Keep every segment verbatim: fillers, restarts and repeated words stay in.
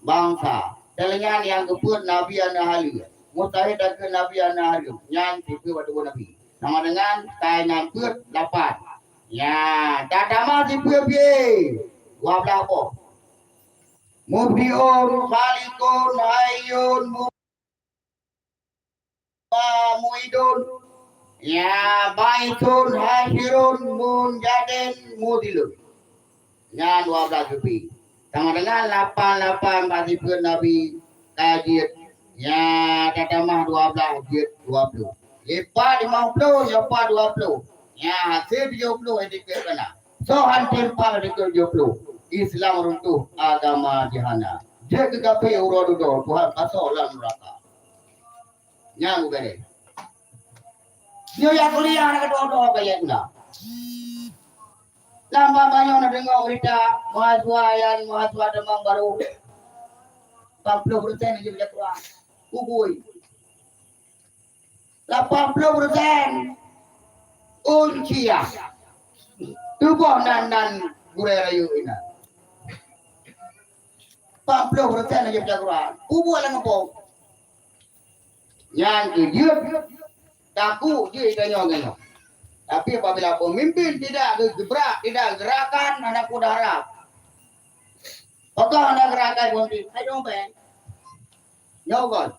bansa. Teulinyan nyang geupeuet Nabi aneuëk Halim. Mustahil takheun Nabi aneuëk Halim. Nyan sipeue bak tuboh Nabi. Sama dengan tai nan peuet lapan. Ya, tatamah sipeue pih. Dua blah boh. Mubdi'un, khaliqun, hayyun, mu-, wa mu'idun. Ya, ba'ithun, hasyirun, munjadin, mudhilun. Nyan dua blah sipeue. Sama dengan lapan lapan bak sipeue Nabi ka jeuet. Nya tatamah dua blah jeuet dua ploh. Lipat limong ploh, lipat dua ploh. Nya hasé tujoh ploh itikeuet keunan. Soe han timpal itikeuet tujoh ploh. Islam runtuh, agama jihana. Jeuet keu kafé uroe dudoe, Tuhan pasoe lam neuraka. Nyang ubé. Nyoe ya kuliah na keudroe-droe keu ya guna. Lam banmandum na deungoe beurita mahasiswa nyan, mahasiswa tamong barô. Lapan ploh persen jeuet baca Quran. Kugui. Lapan ploh persen unciah. Tuboh nan, nan gurée rayeuk inan. Lapan ploh persen jeuet baca Quran. Kugui lam gampông. Nyan keuh jeuet, takue jeuet tanyoe ngon nyoe. Tapi apabila pemimpin tidak geubrak, tidak geurakan, hana peue harap. Pakon hana geurakan pemimpin? Hai dong bang. Nyoe kon.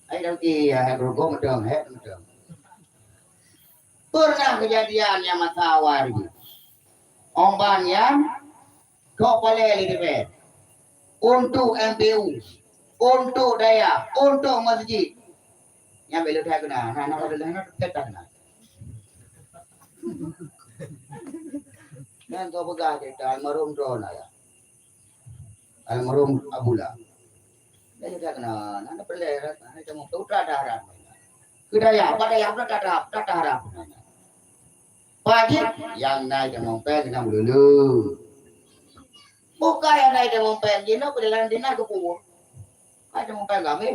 Hai dong iya, hai dong mudong, hai mudong. Pernah kejadian nyang masa awai jih. Ong ban nyan, kok palée lé D P R. Untuk M P U, untuk dayah, untuk masjid. Nyang bèk leutai keunan, nah, nah, nah, nah, nah, nah, nah. Nyan kok peugah cerita almarhum droe na ya. Almarhum Abula. Jadi dah kena, nak peureulèe, nak tengok tu tak ada harap. Keu dayah, bak dayah pun tak ada, tak ada harap. Pajit yang naik dan mompeng kena melulu. Bukan yang naik dan mompeng, jinoe perjalanan dinas ke Punggung. Ada mompeng kami.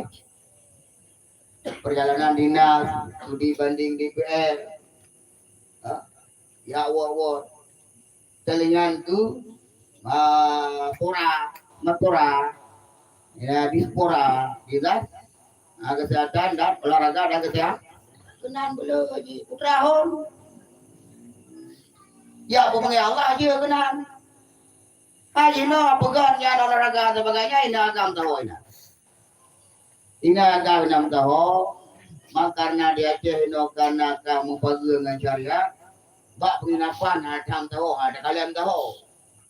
Perjalanan dinas, studi banding D P R. Ha? Ya, wot-wot. Teulingan tu, ah, pura, mapura, ya, dispora, dinas, ah, kesehatan dan olahraga dan kesehatan. Keunan beuleue jih, putra hom. Ya, peue Allah jih keunan. Hai jinoe peugah nyan olahraga sebagainya, ina agam tahu ina. Ingat ka inong taho, ma karena di Aceh inoe karena ka meupageue ngon syariat, bak penginapan hana tam taho, hana takalon taho.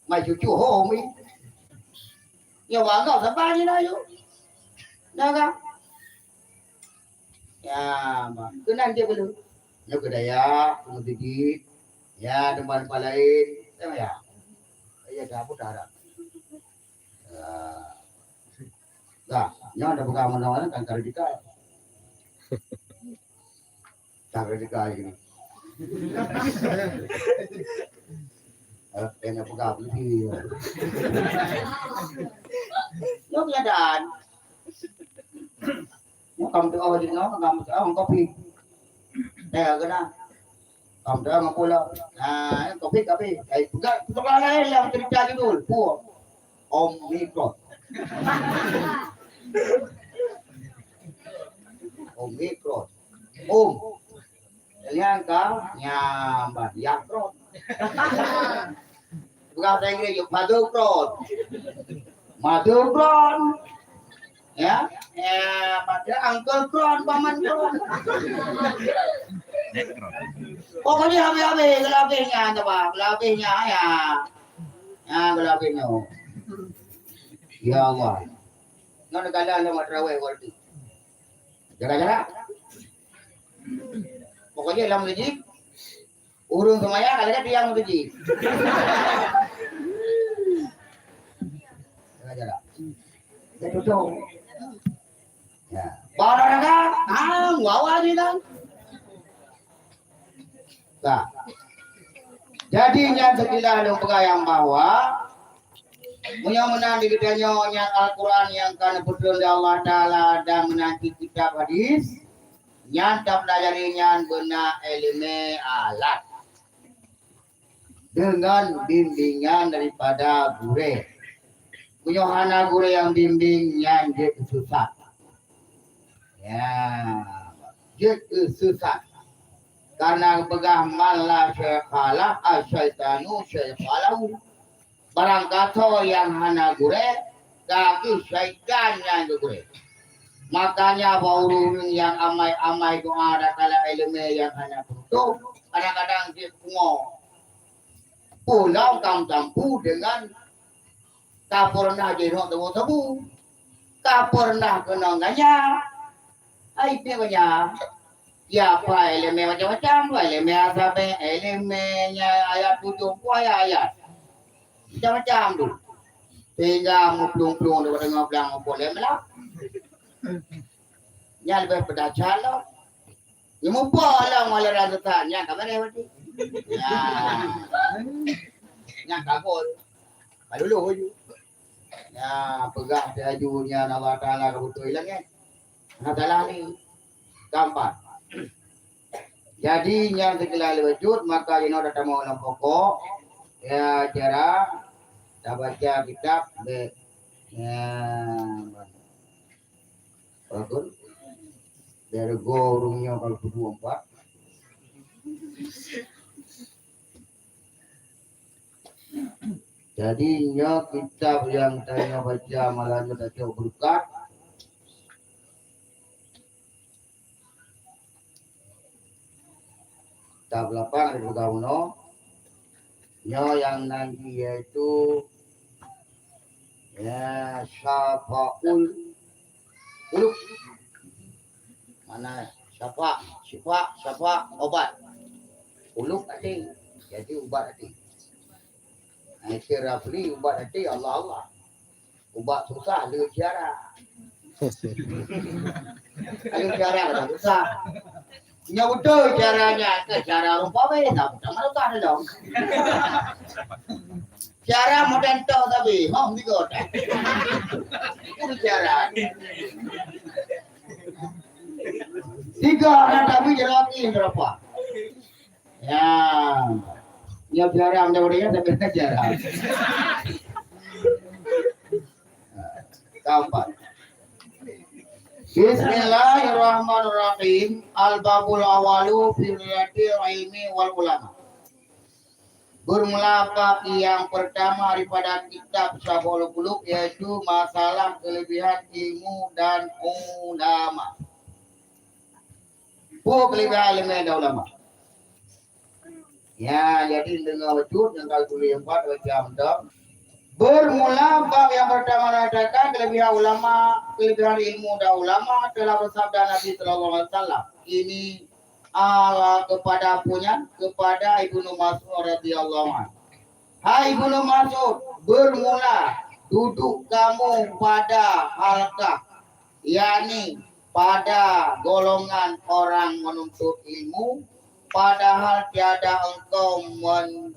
Mai cucu ho mi. Nyoe bangga saban ni na yuk. Dah ka? Ya, ma. Keunan je belum. Nyoe keu dayah, keu meuseujid. Ya, tempat-tempat lain. Ya, ya. Ya, dah, aku tak harap. Ya. Dah, nyoe dah peugah meunoe kan ka radikal. Ka radikal ini. Eh, kena peugah polisi. Nyoe keadaan. Nyoe kam teuh di nyoe, kam teuh kopi. Teh kena. Kam teuh ngon pula. Nah, kopi, kopi. Ai peugah, peugah lain lam cerita judul. Puh. Omikron. Omikron. Om. Nyang ka nyambat yakron. Peugah bahasa Inggris, yuk, mothercron. Mothercron. Ya, ya, pada Uncle Cron, Paman Cron. Pokoknya habis-habis, gelabih nyan, apa? Gelabih nyan, ya. Ya, gelabih nyan. Ya Allah. Ngon kala lama terawih waktu. Jaga jarak. Pokoknya dalam masjid, ureueng seumaya ka lagèe tiang masjid. Jaga jarak. Ya, tutup. Ya. Bawa olahraga, ah, wawa ni kan. Nah, jadi nyan sekilas lôn peugah nyang bahwa meunyoe meunan di geutanyoe nyan Al-Quran nyang ka neupeutrön lé Allah Taala dan meunan cit kitab hadis, nyan tapeulajari nyan beuna ileumèe alat deungon bimbingan daripada gurèe. Meunyoe hana gurée nyang bimbéng, nyan jeuet keu sesat. Ya, jeuet keu sesat. Karena geupeugah, "Man la syaikha lah, asyaitanu syaikha lahu." Barang gasoe nyang hana gurée, ka kheueh syaitan nyang geugurée. Makanya, bak ureuëng nyang amai-amai doa takalon iéleumé nyang hana teuntô, kadang-kadang jeuet pungo. Pulang kamoe tampu dengan ka peureunah jinoe sabu-sabu, ka peureunah keunong ganja. Ai pih ganja. Ya, apa iéleumé macam-macam, iéleumé asabé, iéleumé nya ayat tujoh puluh ayat-ayat. Macam-macam tu. Sehingga meuplueng-plueng daripada ngon blang mupuk lé malam. Nyan leubeh peudahsyat lom. Nyang muphom lom ngon aliran sesat, nyan ka beureh berarti. Nyan. Nyan ka gol. Ka lulus ju. Nyan peugah laju nyan Allah Taala ka beutôi langét. Hana salah ni. Keempat. Jadi nyan sikila leucut, maka jinoe tatamong lam pokok. Ya, cara tabaca kitab be-, ya, Bagus. Dari gurée ureuëng nyoe kalau peuduek empat. Jadi, nyoe kitab nyang tanyoe baca malam nyoe tacok beureukat. Kitab lapan dari peugah unoe. Nyoe nyang nan jih yaitu, ya, syafaul qulub. Mana syafa, syifa, syafa, obat. Qulub até, jadi ubat até. Nah, istilah beli ubat até Allah, Allah. Ubat susah lé cara. Lé cara dah susah. Nya beutôi caranya, ke cara rupa weh, tak sama susah dah dong. Cara modern tu tapi, hom tiga dah. Itu cara. Tiga orang tapi jeraki berapa? Ya. Ya, jarang dah boleh ya, tapi jarang. Keempat. Bismillahirrahmanirrahim. Al-babul awalu fi riwayati ilmi wal ulama. Bermula bab yang pertama daripada kitab Syafa'ul Qulub, yaitu masalah kelebihan ilmu dan ulama. Peue kelebihan ileumèe dan ulama? Ya, jadi deungoe bacut nyang ka tuléh empat macam tu. Bermula bab yang pertama mengatakan kelebihan ulama, kelebihan ilmu dan ulama telah bersabda Nabi sallallahu alaihi wasallam. Ini, ah, kepada punya, kepada Ibnu Mas'ud radhiyallahu anhu. Hai Ibnu Mas'ud, bermula duduk kamu pada halkah, yakni pada golongan orang menuntut ilmu, padahal tiada engkau men-,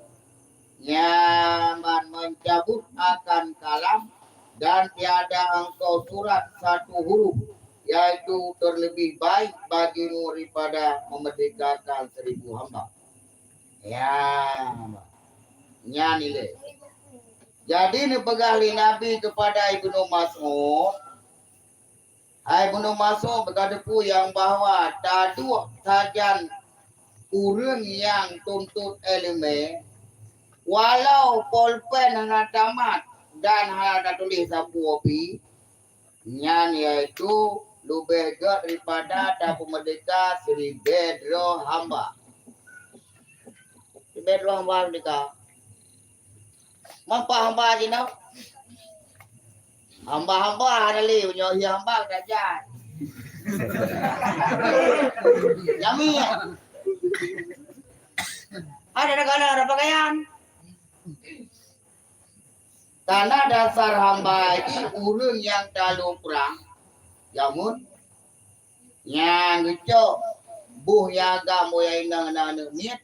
nyaman mencabut akan kalam, dan tiada engkau surat satu huruf, yaitu terlebih baik bagimu daripada memerdekakan seribu hamba. Ya, nyan ilée. Jadi neupeugah lé Nabi kepada Ibnu Mas'ud, hai Ibnu Mas'ud, beuteupeue nyang bahwa taduek sajan ureuëng nyang tuntut ileumèe, walau polpen hana tamat dan hana tatuléh sapeue pih, nyan yaitu leubeh gét daripada tapeumeurdeka siribée droe hamba. Siribée droe hamba meurdeka. Meupa hamba jinoe? Hamba-hamba hana lé, meunyoe hamba keurajeuen. Jamin. Ada negara ada pakaian. Karena dasar hamba jih ureuëng nyang talô prang, jameun, nyang geucok boh nyang agam boh nyang inong na aneuk miet,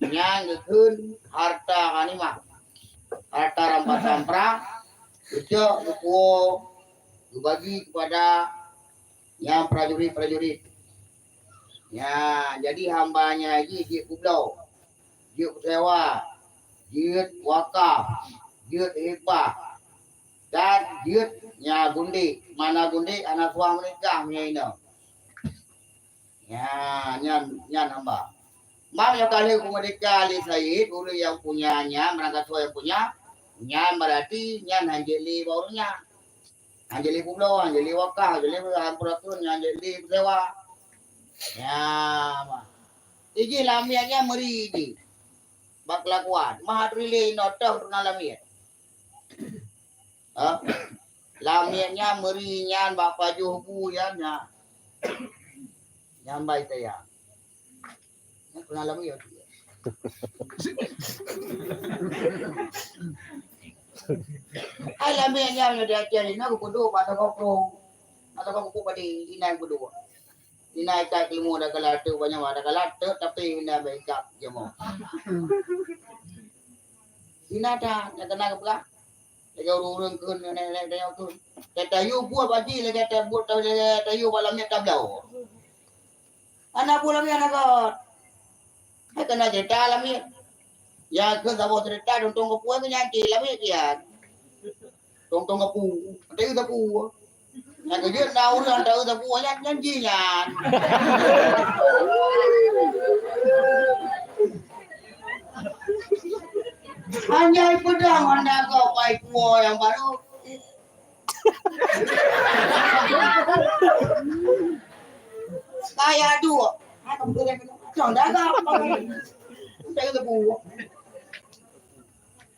nyang geukheun harta ghanimah, harta rampasan prang, geucok geupuwoe geubagi kepada nyang prajurit-prajurit. Nya, jadi hamba nyan jih jeuet peubloe, jeuet peusewa, jeuet wakaf, jeuet hibah. Jeuet nya gundek, mana gundek hana suah meunikah meunyoe inoe. Nya, nyan, nyan hamba. Mam nyoe ka lheueh kumeudeka lé Said, ureueng nyang punya nyan, meurangkasoe nyang punya, nyan berarti nyan hanjeuet lé bak ureueng nyan. Hanjeuet lé peubloe, hanjeuet lé wakaf, hanjeuet lé peurateun, hanjeuet lé peusewa. Nya, ma. Ijih lamiet nyan meuri jih. Bak kelakuan. Mahat rilé inoe toh teunan lamiet. Ha? Lamiet nyan meuri nyan bak pajoh bu nyan, nyan. Nyan bai tayang. Nyan keunan lamiet. Hai lamiet nyan nyoe di Aceh ni, na geupeudok bak sagoe krueng. Bak sagoe krueng padé, inan geupeudok. Inan ikat keuleumô dak galak teuk, banyak dak galak teuk, tapi inan bai ikat jeumô. Inan dah, nyang keunan geupeugah. Lagèe ureueng-ureueng kheun nèk-nèk tanyoe kheun. Tayue buet bak jih lagèe tabuet, lagèe tayue bak lamiet tabloe. Hana buet lamiet hana göt. Hai keunan ceurita lamiet. Nyang kheun saboh ceurita tong-tong geupeue keu nyan cit lamiet kian. Tong-tong geupeue. Tayue geupeue. Nyang keujeuet na ureueng tayue geupeue nyan, nyan jih nyan. Hana ipeudong hana gob pai puwoe nyang barô. Kaya duek. Hana beutôi, cong dagang. Hana geupeue.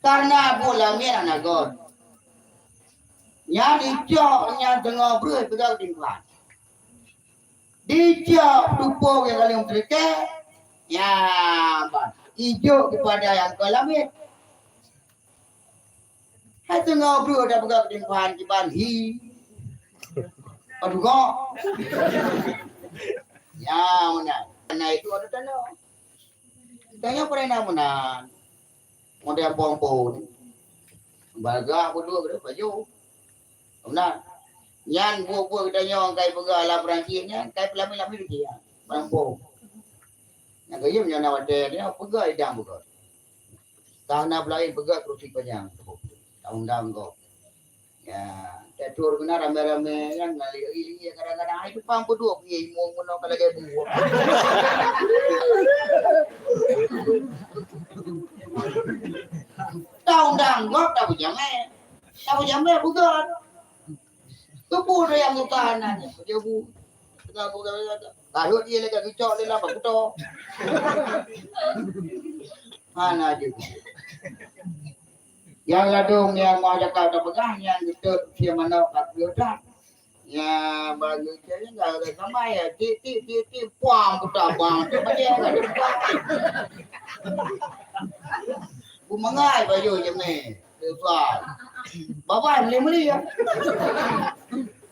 Karena buet lamiet hana göt. Nyan icok nyang teungoh breueh peugah timpan. Dicok tupông nyang ka lheueh meuteureukée, nyan ban ijok keupada nyang ka lamiet. Hai teungoh breueh tapeugah keutimpan kiban hi. Aduh gok. Nyan meunan. Karena itu ada tanda. Tanyoe peureulee na meunan. Model ampôn-ampôn. Bagah beudôh, beudôh pajoh. Meunan. Nyan buet-buet geutanyoe kai peugah lam Perancis nyan, kai peulami-lami lagi nyan. Ampôn. Nyang kayém nyoe na watèe nyoe peugah idang beugöt. Ka na peulaén peugah kursi panyang. Taundang gob. Ya, tatur keunan ramé-ramé nyan ngon liek-liek kadang-kadang ai tupang peuduek ié imum keunoe ka lagèe buet. Taundang gob tapeujamé. Tapeujamé beugöt. Tuboh dayang meukanan nyan, dia bu. Tengah bu, kalau dia lagèe geucok lé lam kuto. Hana jeuet. Nyang ladôm nyang mau cakap tapeugah nyan geutot sie manok ka geudang. Nya bagi saya enggak ada sama ya. Tik, tik, tik, tik, puang, putar, puang, tik, bagi ya, ada puang. Bu mengai baju je ni. Tuan. Bapak beli-beli ya.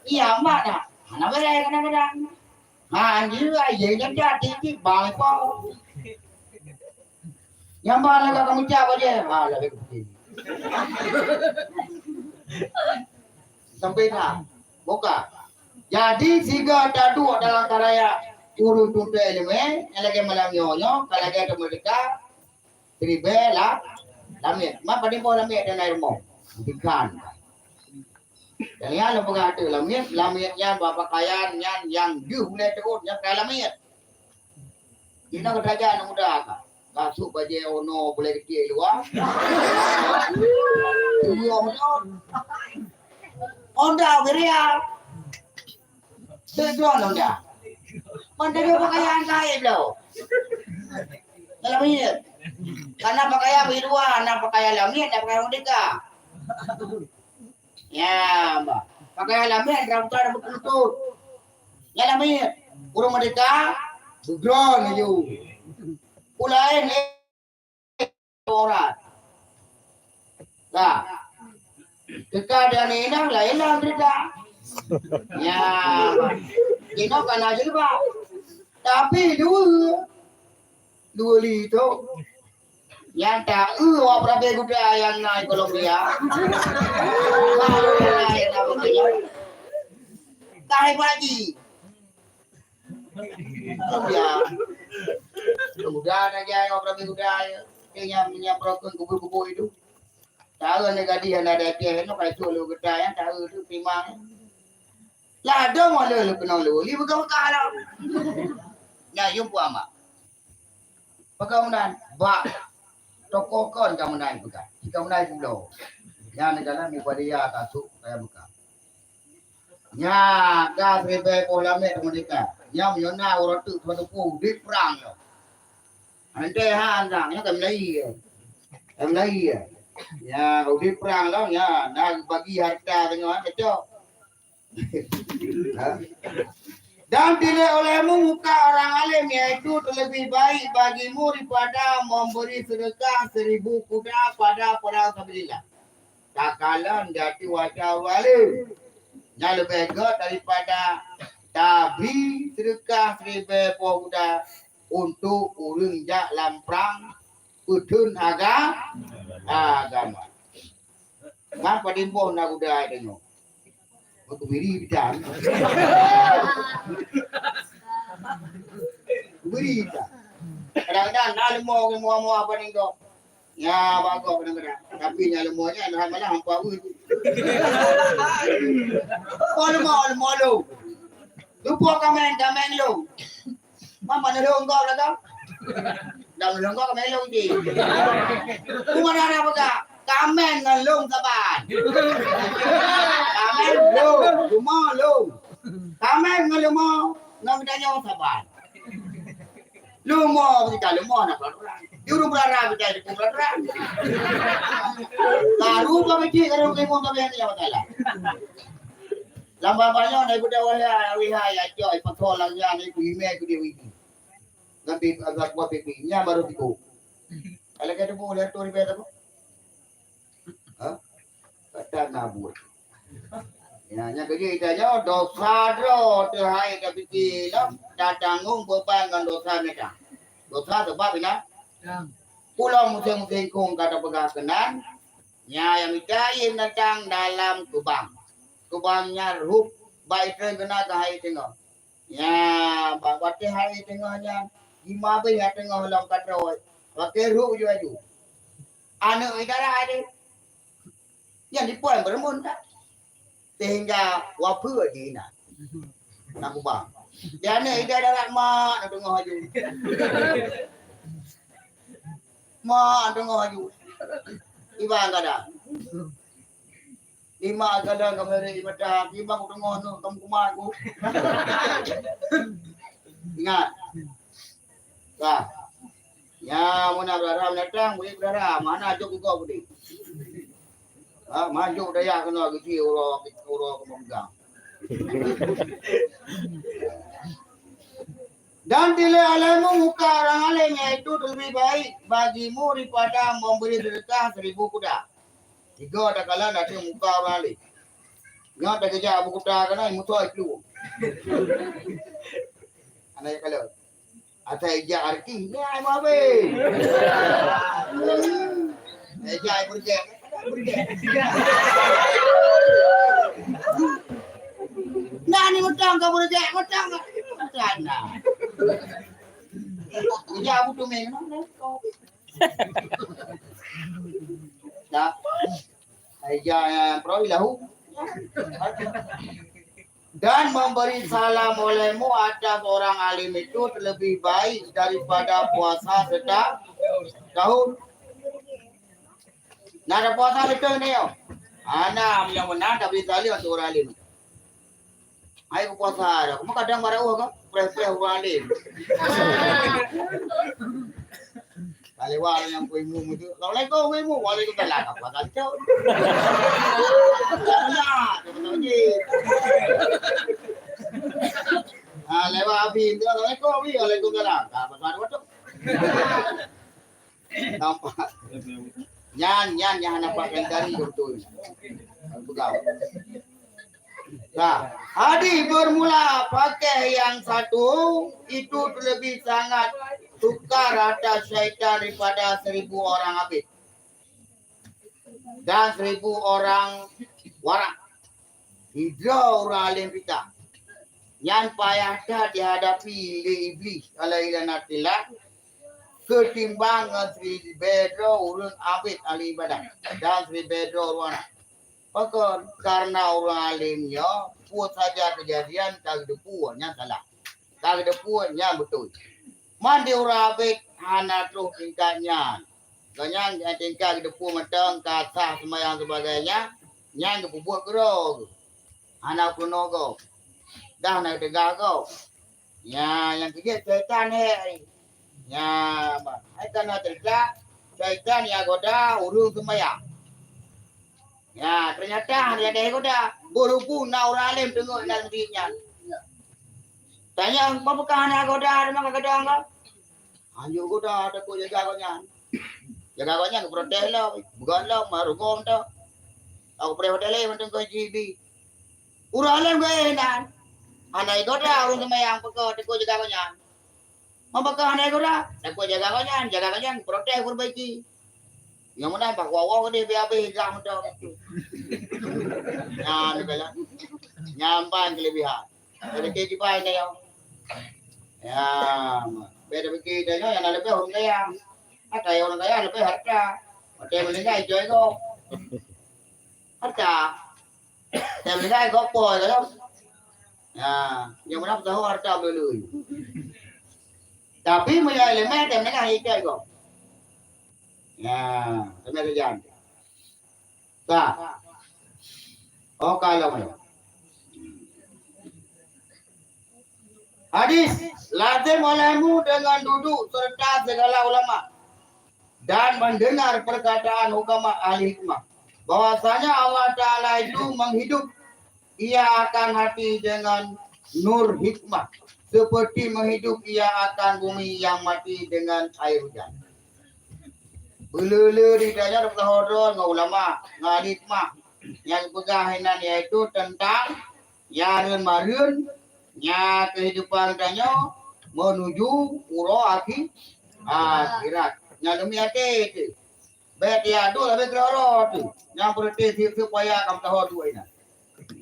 Iya, mak dah. Mana boleh kadang-kadang. Ha, anjing lah, iya, jangan jadi, tik, bang, puang. Nyang ban lagak kamoe cak bajèe, ha, lagak keupeue. Sampai na, buka. Jadi, siga taduek dalam karya ureueng tuntut ileumèe, nyang lagèe malam nyoe nyoe, ka lagèe tameurdeka, siribèe la-, lamiet. Ma padum boh lamiet dan air mo. Bukan. Dan nyan lôn peugah ateueh lamiet, lamiet nyan bak pakaian nyan nyang deuh ulèe teuôt nyan pakaian lamiet. Jinoe geutanyoe aneuk muda ka. Kasut bajèe ono bulèe geutie luwa. Tuwoe nyoe. Honda Wiria. Teugon Honda. Honda dia pakaian lain tau. Dalam ini. Karena pakaian di luar, na pakaian lamiet, na pakaian merdeka. Ya, bah. Pakaian lamiet, rambut ada betul-betul. Ya, lamiet. Ureueng merdeka, beudroe laju. Pulaen, eh, orang. Nah. Teuka dan inong laén lah merdeka. Ya, bah. Inong kan aja, bah. Tapi dua. Dua li tu. Nyang taeu awak peurabé guda nyang na di Kolombia. Baru nyang laén apa tu nyan? Ka hebat jih. Kolombia. Guda na jai awak peurabé guda. Nyang, nyang peurokon kubu-kubu itu. Taeu ni gadih hana ada Aceh, nyoe ka isuek lé geutai, taeu tu timang. Lah dong wala lé keunoe lé, li beugah-beugah lah. Nyan yum puama. Peugah meunan, bak toko kon ka meunan peugah. Ka meunan pulo. Nyan dalam ibadah tasuk kaya buka. Nya, ka siribèe poh lamé teumerdeka. Nya meunyoe na uroe teuk dua puluh di perang nyoe. Andai ha andang nyoe ka mulai ya. Ka mulai ya. Ya, di perang lah ya. Nah, bagi harta tengok ha, kacau. Ha? Dan dilihat olehmu muka orang alim, yaitu terlebih baik bagimu daripada memberi sedekah seribu kuda pada perang sabilillah. Takalon di ateueh wajah ureueng alim. Nyan leubeh gét daripada tabri seudeukah siribèe boh guda untuk ureueng jak lam prang peutheun aga-, agama. Ngan padum boh na guda tanyoe. Kebiri bidan. Kebiri bidan. Kadang-kadang na leumo, leumo, leumo apa ni kok. Ya, bagus kadang-kadang. Tapi nyang leumo nyan dah malah hampa weueh. Oh, leumo, leumo lôn. Lupa kamen, kamen lôn. Mama neulhong kau lah kau. Dah neulhong kau kamen lôn je. Cuma dah, dah peugah. Kamen ngon lôn saban. Kamen lôn, leumo lôn. Kamen ngon leumo, ngon geutanyoe saban. Leumo beurita leumo na peurang. Di ureueng peurara beurita di ureueng peurara. Baru pamicik ureueng leumo kami hanya masalah. Lam babah nyoe na ibu dah wahai, wihai, acok, ipaksa lam nyan, ibu imè ku dia widi. Ngan bib agak kuat pipi, nyan baru tiku. Kalau kata bu, lihat tu ribet apa? Ha? Kata na buet. Ya, nyang keujeuet ita nyoe, dosa droe teuhai tapike lom, tatanggong beuban ngon dosa mita. Dosa sabab ina. Pulang museng-museng kong ka tapeugah keunan, nya nyang mita ie datang dalam keubang. Keubang nyan rhup, bak itrön keunan keuhai teungoh. Nya, bak watèe hai teungoh nyan, jimabeh hai teungoh lom katrok, watèe rhup ju aju. Aneuk idara deh. Nyan dipuan beureumun that. Sehingga wafeuet jih inan. Na kubang. Di aneuk idara mak na teungoh aju. Mak na teungoh aju. Ibang kada. Lima gadang kamoe ri mata, lima kuteungoh nyoe kamoe kumat ku. Ingat. Dah. Ya, muna berharap datang, boleh berharap. Mana jok juga boleh. Ha, majuk daya kena gisi uroe, uroe kemegang. Dan bila alammu muka orang alim, yaitu lebih baik bagimu daripada memberi sedekah seribu kuda. Tiga takalon ateueh muka ureueng alim. Nyoe takeujak Abu Kuta keunoe, musoe iplueng. Hana jak kalon. Asai jak arti, nyan ai meuhabéh. Asai jak ai beureuguek, beureuguek. Nah, ni mutang ka beureuguek, mutang ka. Mutang nah. Jak Abu Tumeng, nah. Dah. Hai, ja, perawi lahu. Dan memberi salam olehmu atas orang alim itu lebih baik daripada puasa setahun. Nah, ada puasa setahun ni, yo. Anak yang menang, tapi salam untuk orang alim. Hai, ku puasa dah. Cuma kadang marah, oh, kan? Preh-preh ureueng alim. Ka lewat nyang ku imum itu. "Assalamualaikum, Ibu." "Waalaikumsalam." Apa kacau? Nah, tu kena uji. Ah, lewat Abi tu, "Assalamualaikum, Abi." "Waalaikumsalam." Ka pasal tu. Nampak? Nyan, nyan nyang hana pakai jari beutôi. Peugah. Nah, hadis bermula pakai yang satu itu lebih sangat sukar atas syaitan daripada seribu orang abid dan seribu orang warak. Sidroe ureueng alim pita. Nyan payah that dihadapi lé Iblih alaihi laknatillah. ketimbang ngon siribée droe ureuëng abéd ahli ibadah dan siribée droe ureuëng anak. Pakon? Karena ureuëng alim nyoe peue saja keujadian ka geuteupeue nyan salah, ka geuteupeue nyan beutôi. Man di ureuëng abéd hana troh tingkat nyan. Gobnyan tingkat geuteupeue mantong ka sah seumayang sebagainya, nyan geupeubuet keudroe geuh. Hana peurunoe gob. Dah na teuga gob. Nya, nyang keujeuet syaitan he. Nya, hai ka na teuga, syaitan nyang goda ureuëng seumayang. Nya, teunyata hana deh goda. Beurhubung na ureuëng alim teungoh nan di nyan. Tanyong, "Peue ka hana goda, teuma ka goda enggak?" Hanjeuet goda takot jaga gobnyan. Jaga gobnyan geuprotes lom, beugot lom, marugom tu. Aku preh hotel lain mantong keu G B. Ureuëng alim geuh nan. Hana igoda ureuëng seumayang peuko takot jaga gobnyan. Mambaka hana igoda, takot jaga gobnyan, jaga gobnyan, protes perbaiki. Nyang meunan bah wawa geude biar habéh gah mantong. Nyan kala. Nyan ban kelebihan. Jadi ke jibai dah yo. Ya, beda bagi dah yo yang lebih orang kaya. Ada yang orang kaya lebih harta. Ada meninggal jual kok. Harta. Tém legai gob po lom. Ya, nyang meunan peusaho harta meului. Tapi meunyoe ileumèe tém legai ikot gob. Ya, teumèe sajan. Ka. Oh, ka lom. Hadis, lazim olehmu dengan duduk serta segala ulama dan mendengar perkataan hukama ahli hikmah, bahwasanya Allah Ta'ala itu menghidup Ia akan hati dengan nur hikmah, seperti menghidup Ia akan bumi yang mati dengan air hujan. Beuleu-leu di tanyoe teupeuteuhô droe ngon ulama, ngon ahli hikmah, nyang peugah inan yaitu teuntang nyang rheun-marheun nya keuhidupan tanyoe menuju uroe akhi-, akhirat. Nyang demi até teuh. Bèk tiadôk leubeh keudroe-droe teuh. Nyang peureuté sip-sip paya ka meutuho duek inan.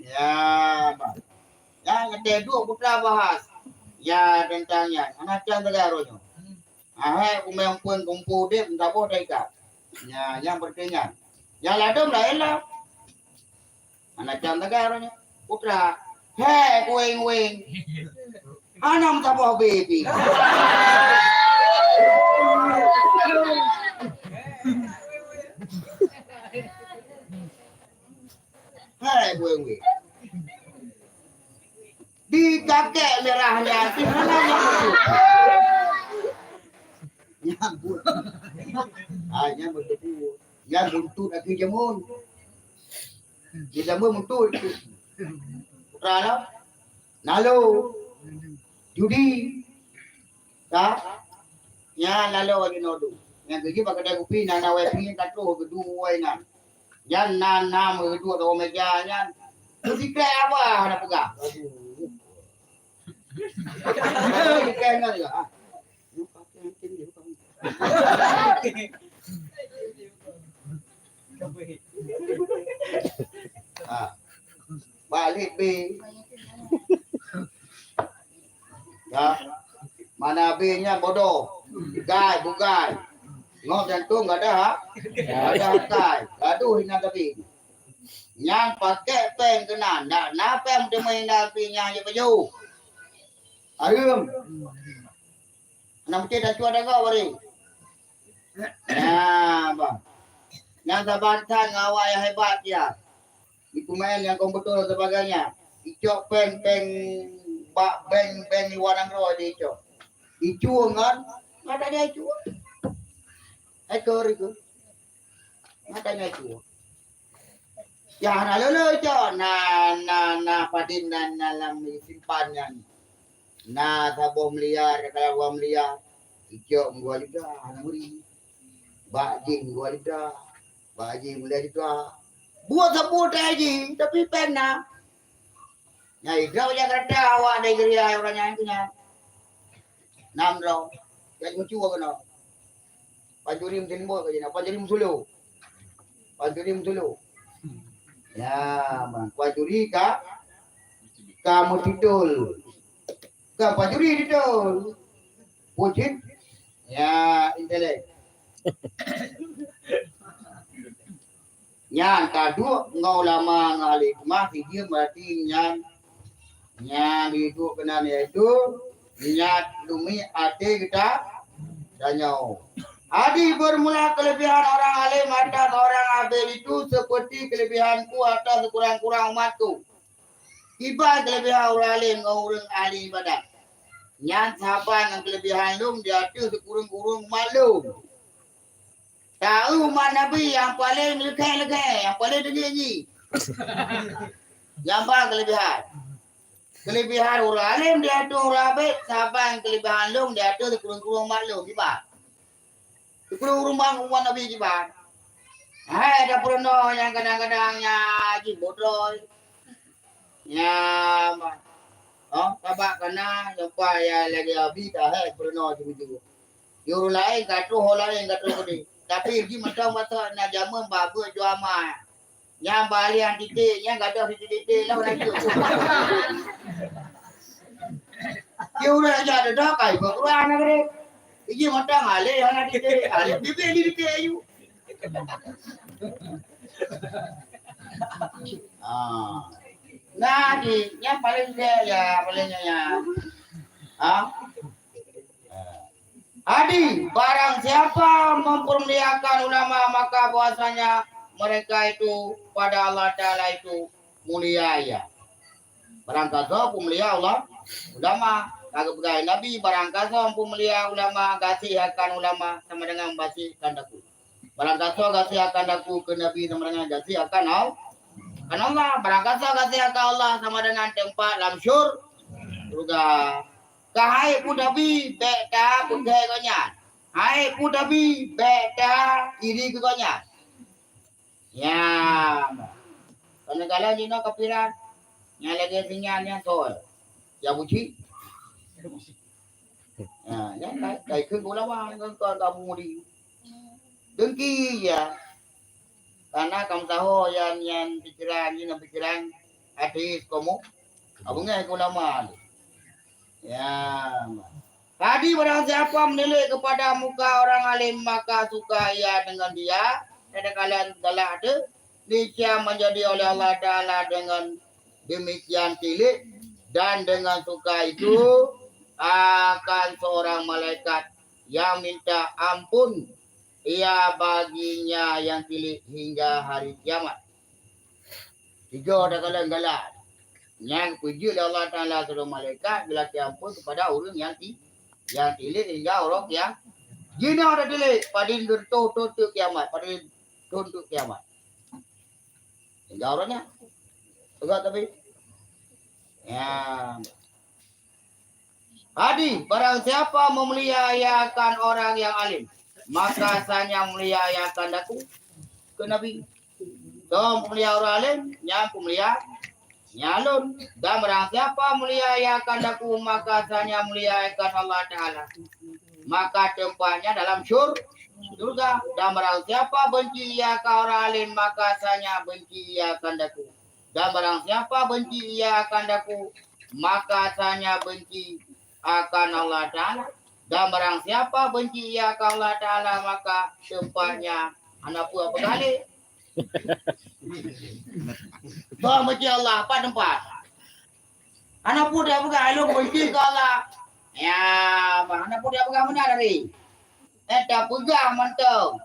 Ya, bah. Nyang keutai duek putra bahas. Ya, teuntang nyan. Hana cang sagai uroe nyoe. Ahai, kumeupeuen kumpul udép, meusaboh teuikat. Ya, nyang peureuté nyan. Nyang ladôm laén lah. Hana cang sagai uroe nyoe. Putra, "Hei, kuweng-weng." Hana meusaboh bebe. Hei, kuweng-weng. Di kakek merah nyan, hana nyang beutôi. Nyang buet. Ah, nyang beutôi. Nyang buntut akhé jameun. Di jameun muntut. Putra lah. Nalo. Judi. Ka? Nyan lalo jinoe du. Nyang keujeuet bak keudè kupi na, na wifi ka troh geudu wai na. Nyan na, na meuduek di bawah meja nyan. Meusikrek apa hana peugah. Aduh. Sikrek ngon juga, ah. Ah. Balik be. Ya. Mana be nyan bodoh. Gai, bugai. Ngoh jantung gak ada, ha? Gak ada kai. Gaduh inan tapi. Nyang pakai peng keunan. Ndak na peng teumé inan tapi nyang je baju. Arem. Anak meucit dan cuan dago bari. Nah, bah. Nyang saban tan ngon awak nyang hebat dia. Di pemain nyang komputer dan sebagainya. Icok peng-peng bak bank-bank luar nanggroe di icok. Icue ngon, ngon ada icue. Ekor itu. Ngon ada icue. Ya, na lolo icok. Na, na, na padin na, na lam simpan nyan. Na saboh miliar, kalau dua miliar. Icok dua juta, hana muri. Bak jih dua juta. Bak jih lima juta. Buat saboh tai jih, tapi peng na. Nyai grau Jakarta awak dari geria orang nyan tu nyan. Nam droe. Jadi lucu ke no. Pancuri meuselimot ke jina, pancuri meusulo. Pancuri meusulo. Ya, bang, pancuri ka, ka meutitol. Ka pancuri titol. Pucit. Ya, intelek. Nyan ka duek ngon ulama ngon ahli hikmah, sijeuem berarti nyan, nyan itu keunan, yaitu niat lumi até geuta tanyoe. Hadi bermula kelebihan orang alim atas orang abid itu seperti kelebihanku atas sekurang-kurang umatku. Kiban kelebihan ureueng alim ngon ureueng ahli ibadat. Nyan saban ngon kelebihan lôn di ateueh sikureueng-kureueng umat lôn. Taeu umat Nabi nyang paleng leukée-leukée, nyang paleng teungieng jih. Nyan ban kelebihan. Kelebihan ureueng alim di ateueh ureueng abid, saban kelebihan lôn di ateueh sikureueng-kureueng umat lôn. Kiban? Sikureueng-kureueng umat Nabi kiban? Hai, ada peurunoe nyang kadang-kadang nya jih bodroi. Nya, oh, tabak kana, nyang pa ya lagée Abi dah, hai, peurunoe jih beujeuet. Di ureueng laén ka troh, ho laén ka troh keudeh. Tapi jih mantong basoe na jameun ba beuet jua ma. Nyang balian titik, nyang gadôh titik-titik, lah ureueng laén. Di ureueng jak dedah kai bak ureueng aneuk deh. Iji mantong alé hana titik, alé bibit di titik ayu. Ah. Nah, di, nyang paling dia ya, paling nyonya. Ah. Hadi, barang siapa mempermuliakan ulama, maka bahwasanya mereka itu pada Allah Ta'ala itu mulia ia. Barang kasoe peumulia Allah, ulama, ka geupeugah Nabi, barang kasoe peumulia ulama, gaséh akan ulama, sama dengan gaséh akan daku. Barang kasoe gaséh akan daku keu Nabi, sama dengan gaséh akan Allah. Kan Allah, barang kasoe gaséh akan Allah, sama dengan teumpat lam syur-, syurga. Keuhai peue Nabi, bék tapeugah gobnyan. Hai peue Nabi, bék ta-iri keu gobnyan. Ya. Kadang-kadang jinoe kapiran, nyang lagée sinyan nyan soe? Ya buci. Ya, nyan kai, kai kheun ulama ngon kon kamu di. Dengki ya. Karena kamu tahu yan, yan pikiran, yan pikiran hadis kamu. Abang ngai ulama. Ya. Tadi barang siapa menilik kepada muka orang alim, maka suka ia dengan dia, kadang-kadang galak tu, niscaya menjadi oleh Allah Ta'ala dengan demikian tilik, dan dengan suka itu akan seorang malaikat yang minta ampun ia baginya yang tilik hingga hari kiamat. Tiga takalon galak. Nyang peujeuet lé Allah Taala sidroe malaikat geulakée amphon keupada ureuëng nyang ti-, nyang tilik hingga uroe kiam-, jinoe tatilik padum reutôh thon teuk kiamat, padum thon teuk kiamat. Hingga uroe nyan. Peugah tapi. Ya. Hadi, barang siapa memuliakan orang yang alim, maka sanya mulia ia akan daku keu Nabi. Soe peumulia ureuëng alim, nyan peumulia nyan lôn. Dan barang siapa mulia ia akan daku, maka sanya mulia ia akan Allah Taala. Maka tempatnya dalam syur-, syurga. Dan barang siapa benci ia akan orang alim, maka sanya benci ia akan daku. Dan barang siapa benci ia akan daku, maka sanya benci akan Allah Taala. Dan barang siapa benci ia akan Allah Taala, maka tempatnya hana peue peugah lé. Bah benci Allah, pat teumpat. Hana peue dia peugah, lôn benci keu Allah. Ya, bah, hana peue dia peugah meunan tadi. Eh, tapeugah mantong.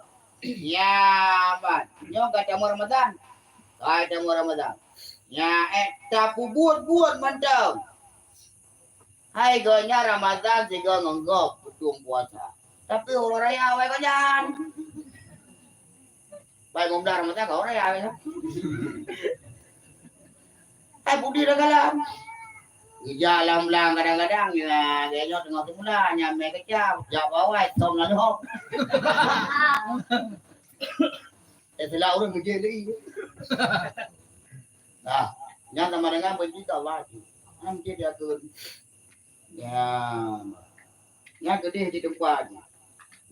Ya, bah, nyoe ka tamong Ramadhan. Ka tamong Ramadhan. Ya, eh, tapeubuet-buet mantong. Hai geuh nyan Ramadhan sigoe ngon gob peutueng puasa. Tapi uroe raya awai geuh nyan. Bai mumblah Ramadhan ka uroe raya awai geuh nyan. Hai budi dah galam. Geujak lam blang kadang-kadang, ya, gaya nyoe teungoh teumula, nyamé keucam, jak bawai, tom lalu hok. Eh, silap ureuëng geujek lé. Nah, nyan sama dengan benci keu Allah. Nyan benci dia keu, ya, nyan geudeh di teumpat.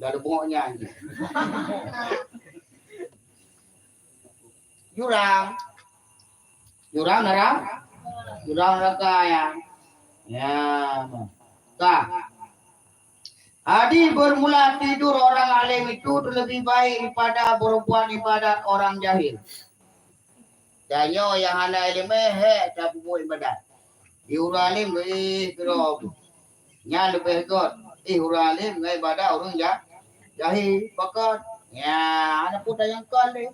Lalu bungok nyan. Jurang. Jurang neraka. Jurang neraka ya. Ya. Ka. Jadi bermula tidur orang alim itu lebih baik daripada berbuat ibadat orang jahil. Dan nyoe nyang hana ileumèe hék tapeubuet ibadat. Di ureueng alim geuéh keudroe, nyan leubeh göt éh ureueng alim ngon ibadat ureueng ja-, jahil. Pakon? Nyan hana peue tanyong kon lé.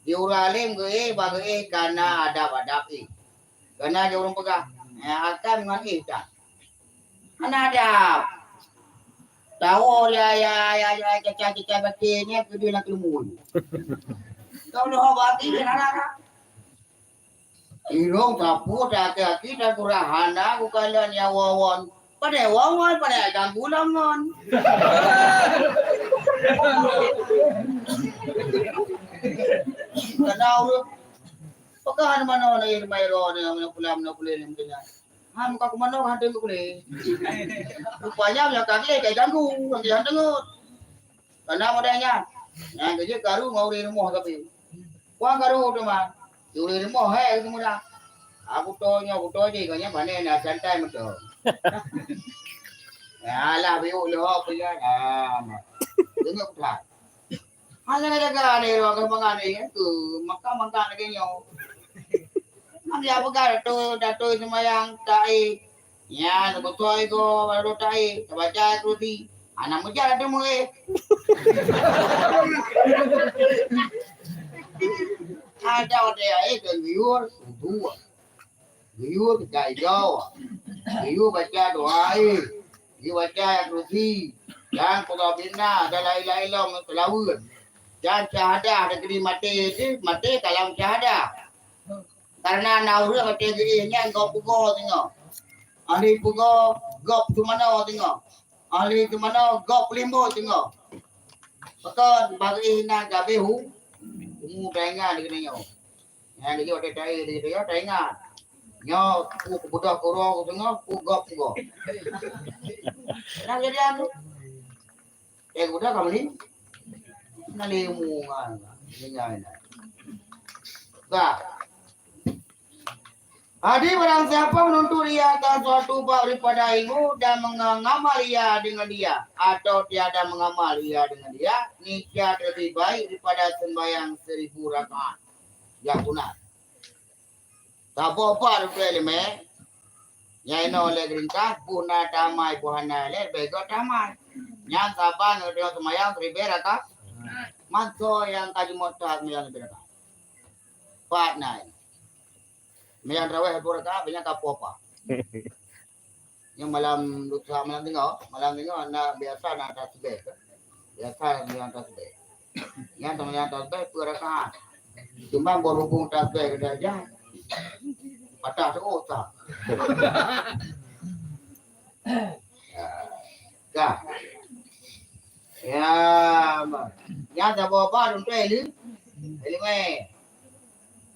Di ureueng alim geuéh, bah geuéh kana adab-adab éh. Kana jih ureueng peugah, eh, akan ngon éh that. Hana adab. Tawoe ya, ya, ya, ya, caca-caca baté nyan keudéh lam keuleumu. Kau leuho bagi hana, hana. Irong sapu, taki-aki, takurah hana kukalon ya wawon. Padahai wawon, padahai ganggu lom ngon. Kana ureueng peugah manoe na irmai ro ni, na pulang, na pulang ni meunan. Ha, muka ku manoe, ha, deungoe ku lé. Rupanya nyang ka gleh ka ganggu, nyang ka deungoe. Kana model nyan. Nyan keuh jeuet karu ngon ureueng rumoh tapi. Kuang karu teuma. Di ureueng rumoh, hai, teuma dah. Aku to nyoe, aku to jih, kau nyan pané na santai meuto. Ya, alah, biuk leuho pilihan. Ah, mak. Deungoe putra. Hana jaga ni ruang keubangan ni, tu maka-maka lagèe nyoe. Hana jipeugah dato, dato seumayang ta'i. Nyan, beutôi ko, baru ta'i, tabaca kursi. Hana meujak dato meu'éh. Ada watèe a'i keu liur, dua. Geuyue teuka igoe. Geuyue baca doa, eh. Geuyue baca ayat kursi. Dan peugah bina dan lain-lain lom seulaweuet. Dan syahadah dan keuneuk maté, eh, maté kalam syahadah. Karena na ureueng maté geuéh nyan gob peugoe singoh. Ahli peugoe gob teumanoe singoh. Ahli teumanoe gob peulimbot singoh. Pakon bagi inan ka abéh u-, umu taingat di keunoe nyoe. Nyan lagèe watèe ta'i di keunoe nyoe taingat. Nyoe ku keubeudoh keu uroe ku teungoh, ku gob ku gob. Nah, jadi anu. Eh, udah ka meulimbot. Naleumu ngon tinggai na. Bah. Jadi, barang siapa menuntut ia akan suatu bab daripada ilmu dan mengamal ia dengan dia, atau tiada mengamal ia dengan dia, niscaya lebih baik daripada sembahyang seribu rakaat yang sunat. Saboh bab duduk ileumèe, nyang inoe lé geuringkas, boh na tamai, boh hana lé, bèk gob tamai. Nyan saban ngon seumayang siribèe rakaat, manso nyang ka jimeu'ah seumayang siribèe rakaat. Pat na. Meunan tarawèh dua rakaat, banyak ka poh apa. Nyoe malam lusa, malam teungoh, malam teungoh na biasa na tasbih. Biasa na tasbih. Nyan teuma nyan tasbih dua rakaat. Cuma berhubung tasbih ka tajak, patah seuôt sa. Ya. Dah. Ya, ma. Nyan saboh apa dong tu ileumèe. Ileumèe.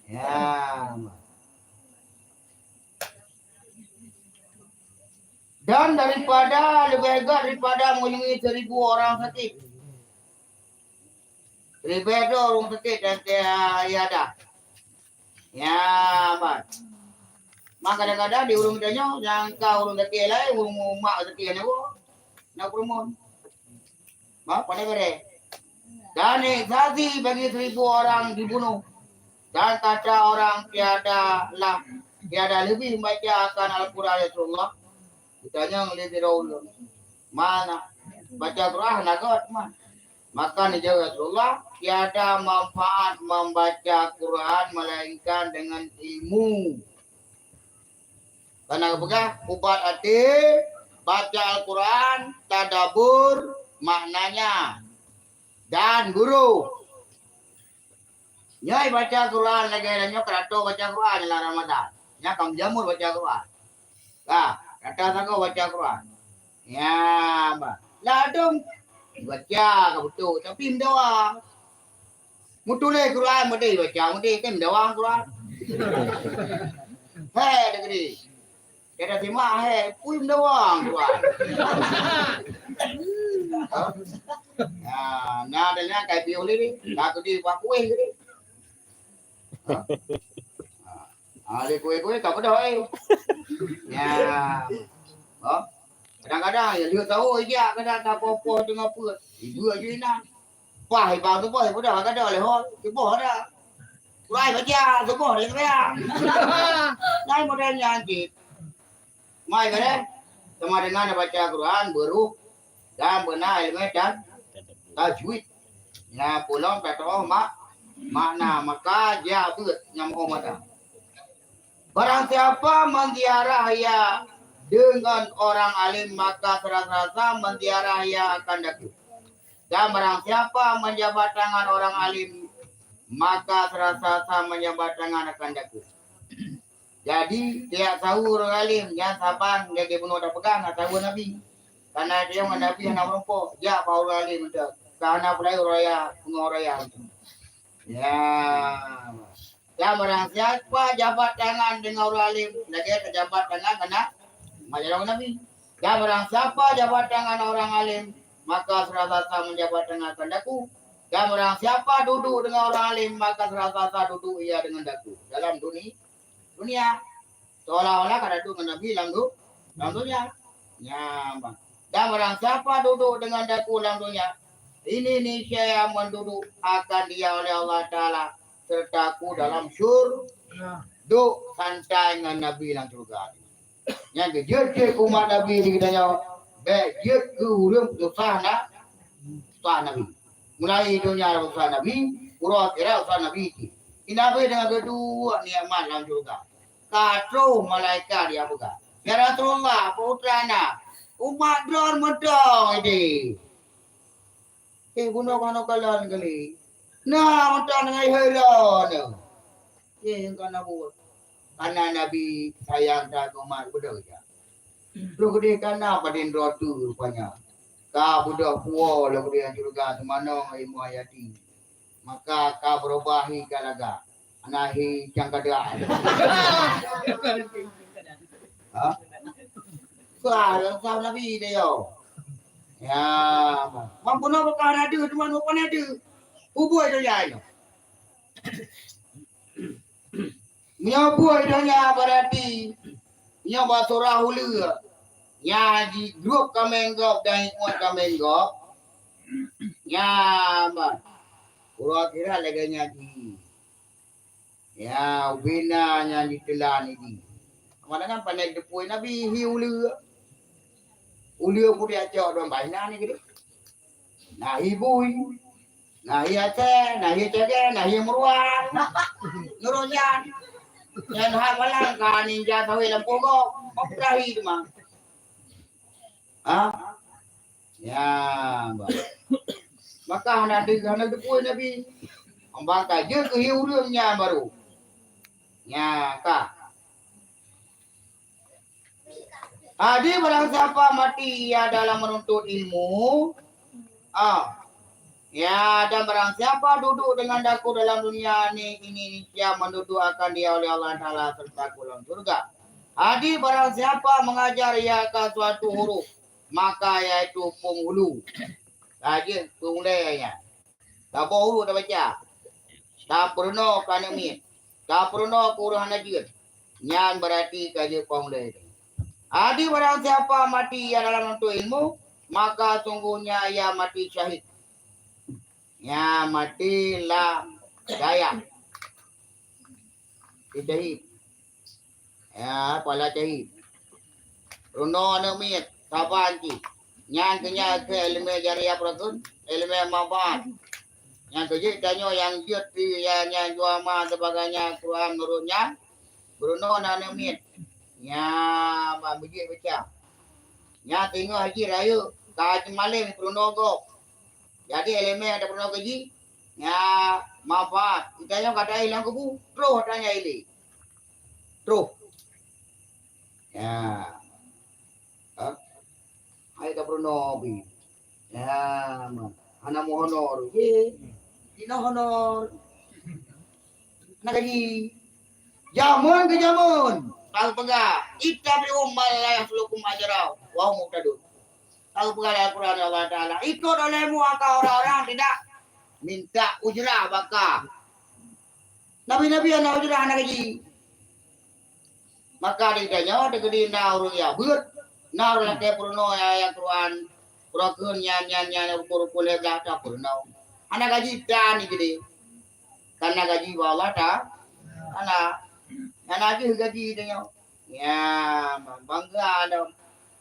Ya, ma. Dan daripada, lebih göt daripada mengunjungi seribu orang sakit. Ribèe droe ureueng sakét dan teuiada. Ya, ban. Maka kadang-kadang di ureueng geutanyoe, nyang ka ureueng sakét laén, ureueng mak sakét nyoe, na keureumeun. Bah, pandai bèrèh. Dan saksi bagi seribu orang dibunuh. Dan kata orang tiada lah, tiada lebih membaca akan Al-Quran ya Rasulullah. Ditanya oleh Firaun, "Mana? Baca Quran lagot, man?" Maka dijawab Rasulullah, "Tiada manfaat membaca Quran melainkan dengan ilmu." Karena peugah, ubat até, baca Al-Quran, tadabur maknanya, dan guru. Nyoe baca Quran lagèe nyoe, karato baca Quran dalam Ramadan. Nyan ka meujamur baca Quran. Ka, rata sagoe baca Quran. Ya, bah. Ladôm baca ka beutôi, tapi meudoa. Meutuléh Quran meudeh baca, meudeh kan meudoa Quran. Hei, deungö. Kada simak, hei, pui meudoa Quran. Ha? Ya, na dan na kai piôh lé ni. Ka keudeh bak kueh tadi. Ha? Ha, lé kueh-kueh ka beudôh, eh. Ya. Oh. Kadang-kadang ya lheueh sahô ijak, kadang tapoh-poh teungoh peuet. Ibeue ju inan. Pah ibang tuboh, ibeudôh kadang lé hôi, tuboh dah. Kurai baca, tuboh lé sembahyang. Lain model nyan cit. Mai kadang, sama dengan baca Quran, beurôh, dan beuna ilmu dan tajwid. Nah, pulang kata mak, makna, maka dia buat nyamuk mata. Barang siapa menziarah ia dengan orang alim, maka serasa-rasa menziarah ia akan daku. Dan barang siapa menjabat tangan orang alim, maka serasa-rasa menjabat tangan akan daku. Jadi, tiap sahô ureuëng alim nyan saban lagée bunoe tapeugah na sahô Nabi. Karena dia ngon Nabi hana meurumpok, jak bak ureuëng alim tu. Ka hana peulayu raya, peungoh raya. Ya. Dan barang siapa jabat tangan dengan ureuëng alim, lagée tajabat tangan keunan majaroe Nabi. Dan barang siapa jabat tangan orang alim, maka serasa-rasa menjabat tangan akan daku. Dan barang siapa duduk dengan orang alim, maka serasa-rasa duduk ia dengan daku. Dalam dunia, dunia. Seolah-olah ka duduk dengan Nabi lam du-, lam dunia. Nyaman. Dan barang siapa duduk dengan daku lam dunia, ini niscaya menduduk akan dia oleh Allah Taala serta aku dalam syur-, duk santai ngon Nabi lam syurga. Nyang geujeuet keu umat Nabi di geutanyoe, bék jeuet keu ureuëng susah na, susah Nabi. Mulai donya susah Nabi, uroe akhirat susah Nabi. Di Nabi dengan geuduek nikmat lam syurga. Ka troh malaikat dia peugah, "Ya Rasulullah, peue utra na? Umat droe meudong ideh." Eh, bunoe keunoe kalon kali. Na mantong ngon hai lôn. Ye, nyang kana buet. Kana Nabi sayang that keu umat beudôh jak. Troh keudeh kana padin droe tu rupanya. Ka beudôh puwoe lôn keudeh syeuruga teumanong ilmu hayati. Maka ka beurubah hi ka lagak. Hana hi cang kadang. Ha? Ka, ka Nabi dia yo. Ya, mampu na bukan ada, cuma bukan ada. Ubui donya nyoe. Meunyoe ubui donya berarti nyoe bak surah uleue. Nya jigrup kaméng gob dan ikot kaméng gob. Nya ban. Uroe akhirat lagée nyan jih. Ya, ubena nyang jiteulan idi. Mana kan pandai teupui Nabi hi uleue. Uleue pun diacok dong baina ni gitu. Na hi bui, na hi aceh, na hi cege, na hi meruan. Nurut nyan. Nyan hak malang ka ninja sawi lam pogok. Mau perahi tu mah. Ha? Ya, bah. Maka hana de-, hana teupui Nabi. Ambang ka jeuet keu hi ureuëng nyan baru. Nya ka. Jadi barang siapa mati ia dalam menuntut ilmu, ah, ya, dan barang siapa duduk dengan daku dalam dunia ni, ini niscaya menduduk akan dia oleh Allah Taala serta aku dalam syurga. Jadi barang siapa mengajar ia akan suatu huruf, maka yaitu penghulu. Lajeuet penghulée nyan. Saboh huruf tabaca. Tapeurunoe keu aneuk miet. Tapeurunoe keu ureuëng hana jeuet. Nyan berarti ka jeuet penghulée. Jadi barang siapa mati ia dalam menuntut ilmu, maka sungguhnya ia mati syahid. Nya mati lam dayah. Syahid. Ya, pala syahid. Runoe aneuk miet, saban cit. Nyan keuh nyan keuh ileumèe jariah peue kheun, ileumèe manfaat. Nyang keujeuet tanyoe nyang jeuet pi, ya, nyang jua ma sebagainya Quran nurut nyan, peurunoe aneuk miet. Nya, ban beujeuet beucam. Nya teungoh jih rayeuk, ka jimalém peurunoe gob. Jadi ileumèe nyang tapeurunoe keu jih, nya manfaat. Geutanyoe ka taéh lam kubu, troh atra nyan ilèe. Troh. Ya. Ha? Hai ka peurunoe pi. Ya, man. Hana meuhonor. Ye. Hana honor. Hana gaji. Jameun keu jameun. Tapeugah, "Ittabi'u man la yas'alukum ajra wa hum muhtadun." Tapeugah lam Al-Quran Allah Taala, "Ikut olehmu akan orang-orang tidak minta ujrah baka." Nabi-nabi hana ujrah, hana gaji. Maka di tanyoe teukeudi na ureueng nyang beuet, Na ureuëng lakée peurunoe ayat Quran, peurunoe nyan, nyan, nyan, rukun-rukun lhée blaih ta peurunoe. Hana gaji tan jih. Karena gaji bak Allah ta-, Taala. Hana jih gaji tanyoe. Ya, bangga dong.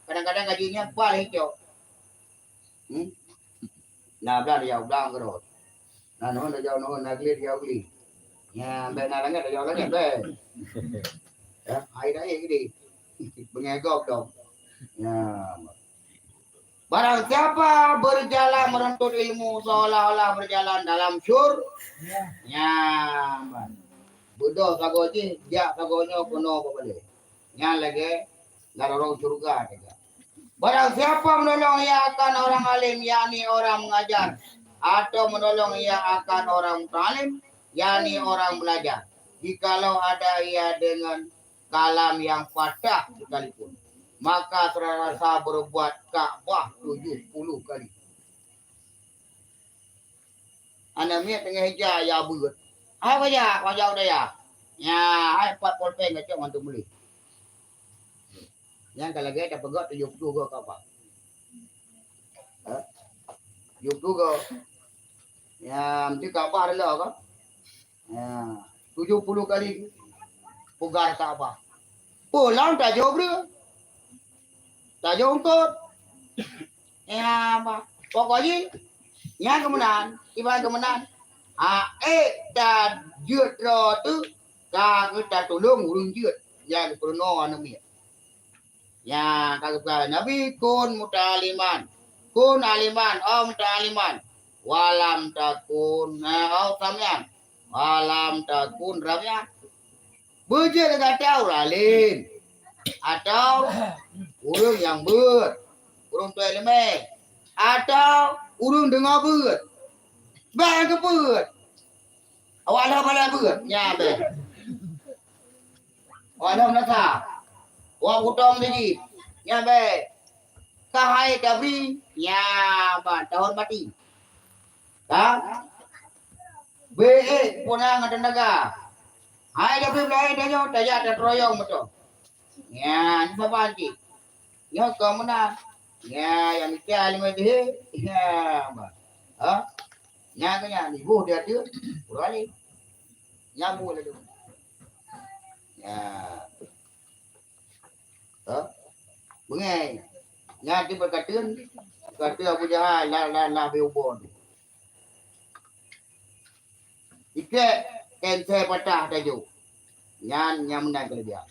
Kadang-kadang gaji nyan pal hicok. Hmm? Nah, blang ya, blang keudroe. Nah, nuhun tajak nuhun, nah, geli tajak geli. Ya, bèk na langét tajak langét, bèk. Ya, hai dah, eh, gede. Beungèh gob dong. Ya. Barang siapa berjalan menuntut ilmu seolah-olah berjalan dalam syur-, ya, beudôh sagoe jih, jak sagoe nyoe keunoe bak balée. Nyan lagée ladôm syeuruga teuka. Barang siapa menolong ia akan orang alim, yakni orang mengajar, atau menolong ia akan orang mutaalim, yakni orang belajar, jikalau ada ia dengan kalam yang patah sekalipun, maka serasa berbuat Ka'bah tujuh puluh kali. Aneuk miet teungoh ija ya beuet. Hai wajak, wajak udaya. Ya, hai empat polpeng kacok ngon teumulih. Nyang ka lagée tapeugah tujoh puluh goe Ka'bah. Ha? Tujoh puluh goe. Ya, mesti Ka'bah rela kan? Ya, tujoh puluh kali pugar Ka'bah. Pulang tajok breu. Tajok ungkot. Ya, bah. Pokok jih, nyan keumeunan, iban keumeunan. Ha, ék tajeuet droe teuh, ka geutatulông ureuëng jeuet nyang geupeurunoe aneuk miet. Nyang ka geupeugah Nabi, "Kun muta'alliman, kun aliman, oh muta'alliman, walam takun, eh, oh samian, walam takun ramian." Beujeuet gata ureuëng alim, atau ureuëng nyang beuet, ureuëng tuai leumé, atau ureuëng deungoe beuet. Bèk keu beuet. Awak lheueh balek beuet, nyan bèk. Awak lheueh meunasah. Awak kutong teuji, nyan bèk. Ka hai tabri, nyan ban tahon mati. Ka? Bèk puna ngon teunaga. Hai tabri beulah tanyoe, tajak tateuroyong beutôi. Nyan saban cit. Nyoe ka meunan. Nyan nyang mita limong jih. Nyan ban. Ha? Nyan keuh nyan, iboh di ateueh, ureuëng alim. Nyambung laju. Ya. Ha? Beungéh. Nyan di peukateun, peukateun Abu Jahal, lah, lah, lah, beu ubon. Ikek, kensé patah tajok. Nyan, nyan meunan keuleubiehan.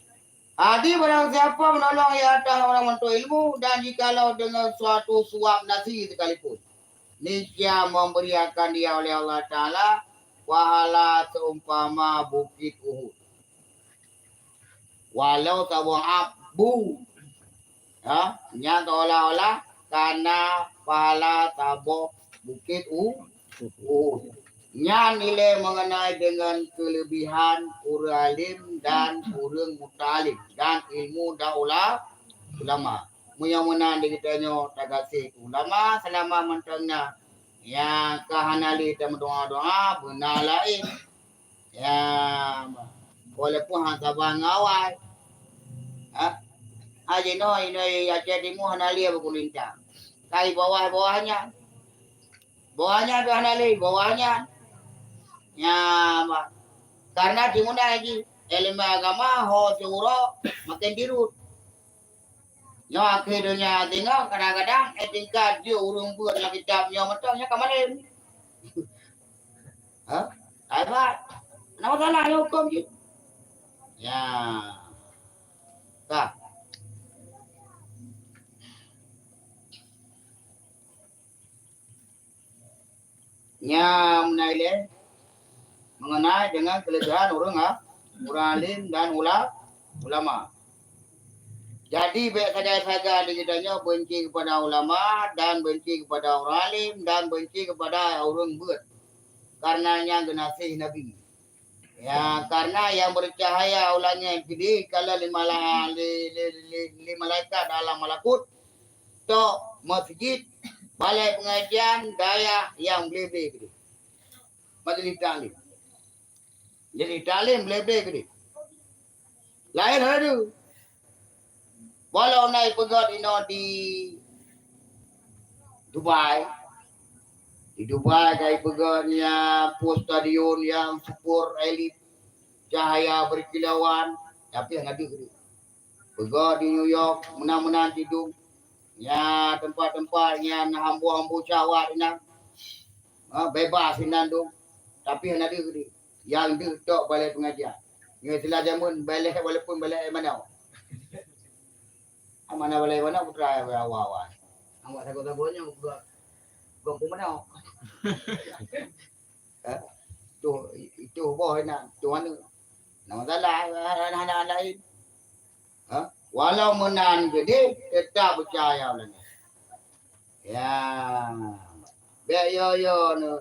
Jadi, barang siapa menolong ia atas orang menuntut ilmu, dan jikalau dengan suatu suap nasi sekalipun, niscaya memberi akan dia oleh Allah Taala pahala seumpama bukit Uhud. Walau saboh abu, ha, nyan seolah-olah kana pahala saboh bukit U-, Uhud. Nyan ilée mengenai dengan kelebihan ureuëng alim dan ureuëng mutaalim dan ilmu dan ula-, ulama. Meunyoe meunan di geutanyoe tagaséh keu ulama seulama mantong na, nyang ka hana lé tameudoá-doá beuna laén. Ya, walaupun han saban ngon awai. Ha? Hai jinoe, inoe Aceh Timu hana lé beukulintang. Kai bawah-bawah nyan. Bawah nyan pih hana lé, bawah nyan. Ya, ma-, karena timunan lagi. Ilmu agama, ho siuroe, makin tirot. Nyoe akhé donya singoh kadang-kadang, eh, tingkat jeuet ureuëng beuet lam kitab nyoe mantong, nyoe ka malém. Ha? Hebat. Hana masalah nyoe hukôm jih. Ya. Ka. Nyan meunan ilée mengenai dengan kelebihan ureuëng a-, ureuëng alim dan ula-, ulama. Jadi, bèk sagai-sagai di geutanyoe benci kepada ulama dan benci kepada ureuëng alim dan benci kepada ureuëng beuet. Karena nyan geunaséh Nabi. Ya, karena nyang bercahaya u langét keudeh kalon lé mala-, lé, lé, lé, lé malaikat alam malakut, tok, masjid, balai pengajian, dayah nyang ble-ble keudeh. Majlis taklim. Jadi taklim ble-ble keudeh. Laén hana deuh. Walau na ipeugét inoe di Dubai, di Dubai ka ipeugét nyan peue stadion nyang super elit, cahaya berkilauan, tapi hana deuh. Peugét di New York, meunan-meunan sidroe. Nyan teumpat-teumpat nyang hambô-hambô syahwat inan. Ha, bebas inan dum. Tapi hana deuh. Nyang deuh tok balai pengajian. Nyoe istilah jameun balai, walaupun balai manoe. Amanah balai manoe putra awai-awai. Awak sagoe-sagoe nyoe bukan, bukan peumanoe. Eh, tuh, itu boh inan, tuh aneuk. Nama salah, aneuk-aneuk lain. Ha? Walau meunan keudeh, tetap peucaya lagée. Ya. Bék yo-yo neuh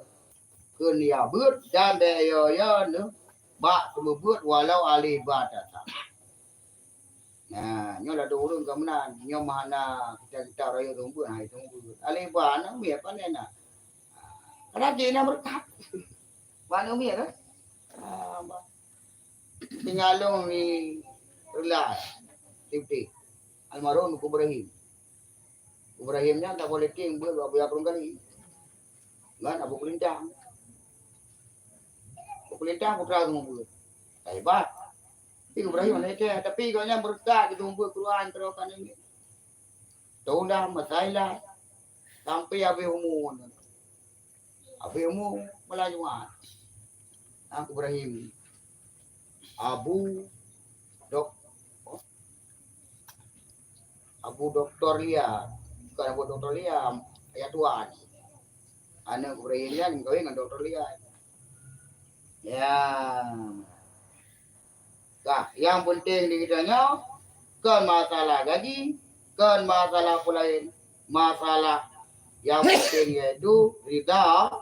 kheun ya beuet dan bék yo-yo neuh bak seumeubeuet walau alih ba tasa. Nah, nyoe ladôm ureueng ka meunan, nyoe meuhana kita-kita rayeuk seumeubeuet, hai seumeubeuet. Alih ba aneuk miet pane na. Karena jih na beureukat. Ba aneuk miet kan? Ah, ba. Tinggai lôn di Reulai, Sibteh. Almarhum Teungku Ibrahim. Ibrahim nyan tak boleh ting beuet bak Buya Krueng Kali. Ngon Abu Kulintang. Abu Kulintang putra seumeubeuet. Hebat. Tapi Ibrahim hana ikei, tapi gobnyan beureukat geuseumeubeuet Quran keudroe ka nyan. Taulah, masailah, sampai habéh umu. Habéh umu, malam Jumat. Abu Ibrahim. Abu Dok-, Abu Doktor Lia. Bukan Abu Doktor Lia, ayah tuan. Aneuk Ibrahim nyan kawin ngon Doktor Lia. Ya. Nah, nyang penting di geutanyoe, kon masalah gaji, kon masalah peue laén. Masalah nyang penting yaitu ridha,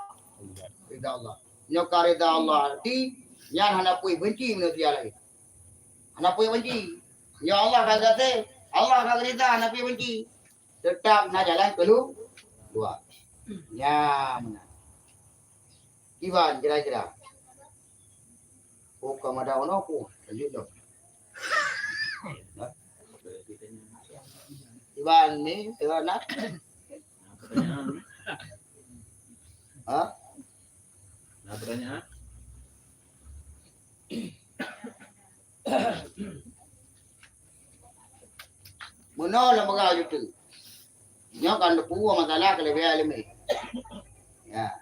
ridha Allah. Nyoe ka ridha Allah, arti nyan hana peue benci manusia laén. Hana peue benci. Ya Allah ka gaséh, Allah ka ridha, hana peue benci. Tetap na jalan keulu-, keuluwa. Nyan meunan. Kiban kira-kira. Oh, ka mada ono ku. Lanjut dong. Kiban ni, tengah nak. Ha? Nah, pertanyaan. Meunoe lam bagah juta. Nyoe kan teupeue masalah keuleubeh ileumèe. Ya.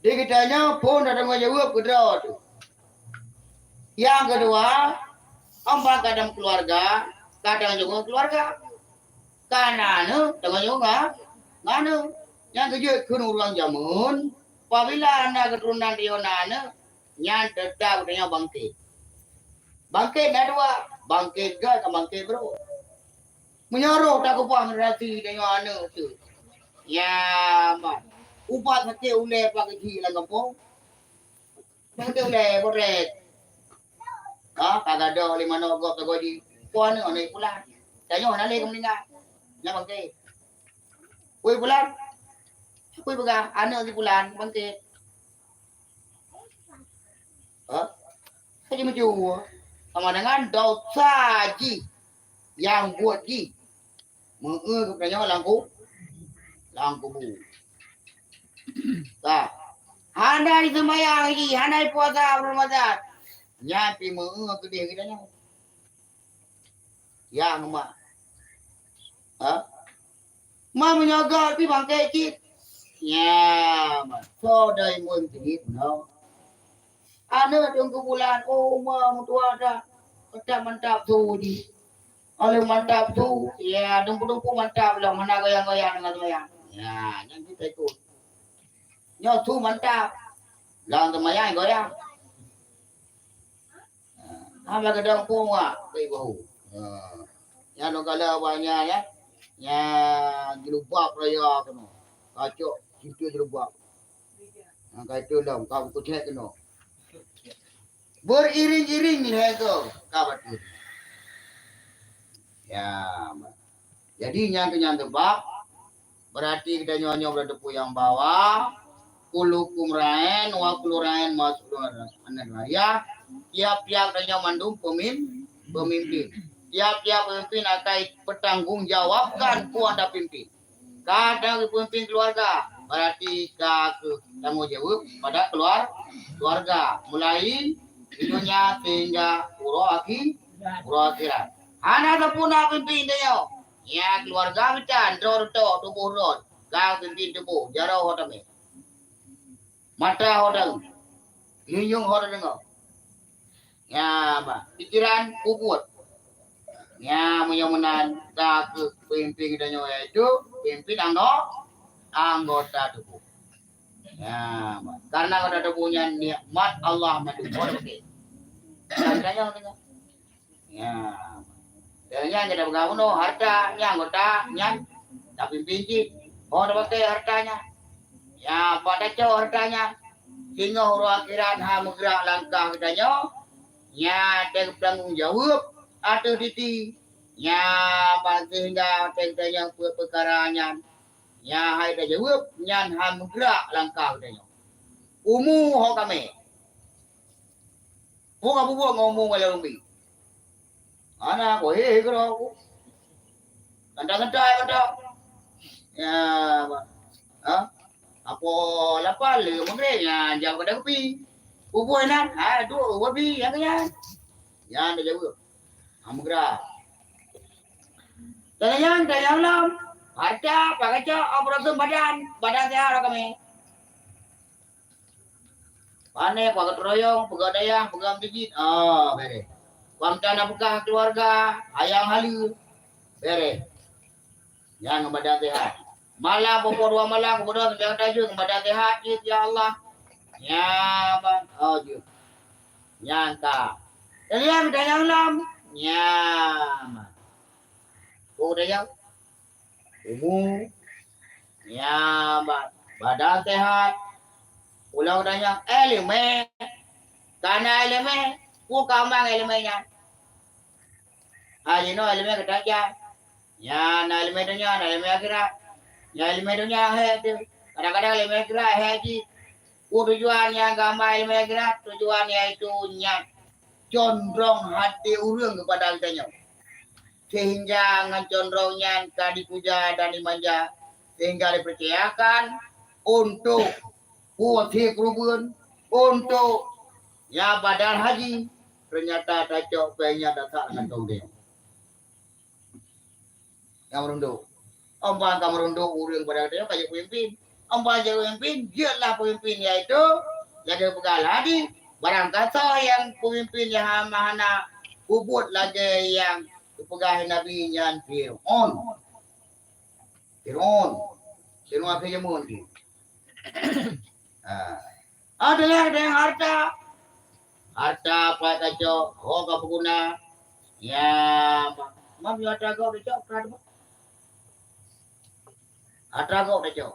Di geutanyoe phon tadeungoe jaweueb keudroe teuh. Nyang keudua, amba kadang keuluwarga, kadang jaweueb keuluwarga. Kana aneuk, tanggong jaweueb ngon, ngon aneuk. Nyang keujeuet kheun ureueng jameun, apabila na keuturonan tanyoe na aneuk, nyan teutap geutanyoe bangkét. Bangkét na dua, bangkét gét ngon bangkét brôk. Meunyoe roh takeubah meurati tanyoe aneuk teuh, ya, man. Ubat sakét ulèe pakai cit lam gampông. Nyang teuh lé borek. Ha, ka gadôh lé manok gob sagoe jih. Peue aneuk, aneuk Fulan. Tanyoe hana lé ka meuninggai. Nyan bangkét. Woi Fulan. Woi peugah, aneuk si Fulan bangkét. Ha? Ka jimeucue. Sama dengan dosa jih nyang buet jih. Meu-eu geutanyoe lam ku-, lam kubu. Ka. Hana jiseumayang jih, hana jipuasa buleuen Ramadan. Nyan pih meu-eu keudeh geutanyoe. Nyang ma. Ha? Ma meunyoe göt pih bangkét cit. Nyan ma. Soe dai meuntrit, no. Aneuk Teungku Fulan, oh, ma meutuah that. Mantap, mantap su jih. Oleh mantap su, ya, dumpu-dumpu mantap lom, hana goyang-goyang lam seumayang. Ya, nyan cit ikot. Nyoe su mantap. Lam seumayang goyang. Ha, hana keudong pun wak, bèk bahu. Ha. Nyan lôn kala awak nyan, ya. Nyan jilbab raya keunoe. Kacok, situ jilbab. Nyang ka itu lom, ka kucék keunoe. Beriring-iring lhèe goe ka bateue. Ya. Jadi, nyang keu nyan teubab, berarti geutanyoe nyoe beulateupeue nyang bahwa, kullukum ra'in wa kullu ra'in mas'ulun an ra'iyah, tiap-tiap tanyoe mandum pemim-, pemimpin. tiap-tiap pemimpin akan pertanggungjawabkan peue nyang tapimpin. Ka tanyoe pemimpin keluarga, berarti ka keuh tanggung jaweueb pada keluar-, keluarga. Mulai di donya sehingga uroe akhi-, uroe akhirat. Hana sapeue na pimpin tanyoe. Ya, keluarga mita, droe teutok, tuboh droe. Ka pimpin tuboh, jaroe ho tamé. Mata ho taeu. Linyoeng ho tadeungoe. Ya, bah. Pikiran peubuet. Ya, meunyoe meunan, ka keuh pemimpin geutanyoe, yaitu pemimpin anggo-, anggota tuboh. Ya, bah. Karena anggota tuboh nyan nikmat Allah mandum. Ho tapaké. Dan tanyoe, tanyoe. Ya. Dan nyan gata peugah bunoe harta nyan anggota nyan tapimpin cit. Ho tapaké harta nyan. Ya, pat tacok harta nyan. Singoh uroe akhirat hana meugerak langkah geutanyoe. Nyan teuh tanggung jaweueb ateueh titi. Nyan ban sehingga teuh geutanyoe peue peukara nyan. Nyan hai tajaweueb nyan hana meugerak langkah geutanyoe. Umu ho kamé. Peue ka peubuet ngon umu ngon lôn bi? Hana, ku hé keudroe ku. Ganta-ganta ai mantong. Ya, bah. Ha? Apo lapar lé Maghrib, ya, jam kada kupi. Peubuet nan, ha, duek, wabi, nyang keu nyan. Nyan tajaweueb. Ha, meugerak. Tanyong, tanyong lom. Harta, pakacok, operasi badan, badan sehat lah kami. Pane, peugah gotong royong, peugah dayah, peugah meuseujid. Oh, bereh. Kuam tanah beukah keluarga, ayang haleue. Bereh. Nyang ngon badan sehat. Malam, poh dua malam, kemudian sampai tahajud ngon badan sehat cit, ya Allah. Nyaman. Oh, jeuet. Nyang ka. Kalian tanyong lom. Nyaman. Peue tanyong? Umu. Ya, ba-, badan sehat. Ulang tanyong, iéleumé. Kana iéleumé, peue keumang iéleumé nyan? Ha, jinoe iéleumé geutanyoe. Nyan na iéleumé donya, na iéleumé akhirat. Nyan iéleumé donya hék teuh. Kadang-kadang iéleumé akhirat hék jih. Peue tujuan nyang geuhama iéleumé akhirat? Tujuan yaitu nyan condrong até ureuëng keupada geutanyoe. Sehingga ngon condrong nyan ka dipuja dan dimanja, sehingga dipercayakan untuk puoh sie keureubeuen, untuk nyang badan haji, ternyata tacok péng nyan tasak lam kantong geutanyoe. Nyang meurundok. Óh ban ka meurundok ureuëng bak geutanyoe ka jeuet peumimpin. Óh ban jeuet peumimpin, jeuetlah peumimpin, yaitu lagée peugah lé hadis, barang gasoe nyang peumimpin nyang hana, hana peubuet lagée nyang geupeugah Nabi nyan Fir'aun. Fir'aun. Fir'aun akhé jameun jih. Ha. Ah, deungon, deungon harta. Harta pat kacok, ho ka peuguna. Ya, ma-, mam nyoe atra gob tacok, atra gob. Atra gob tacok.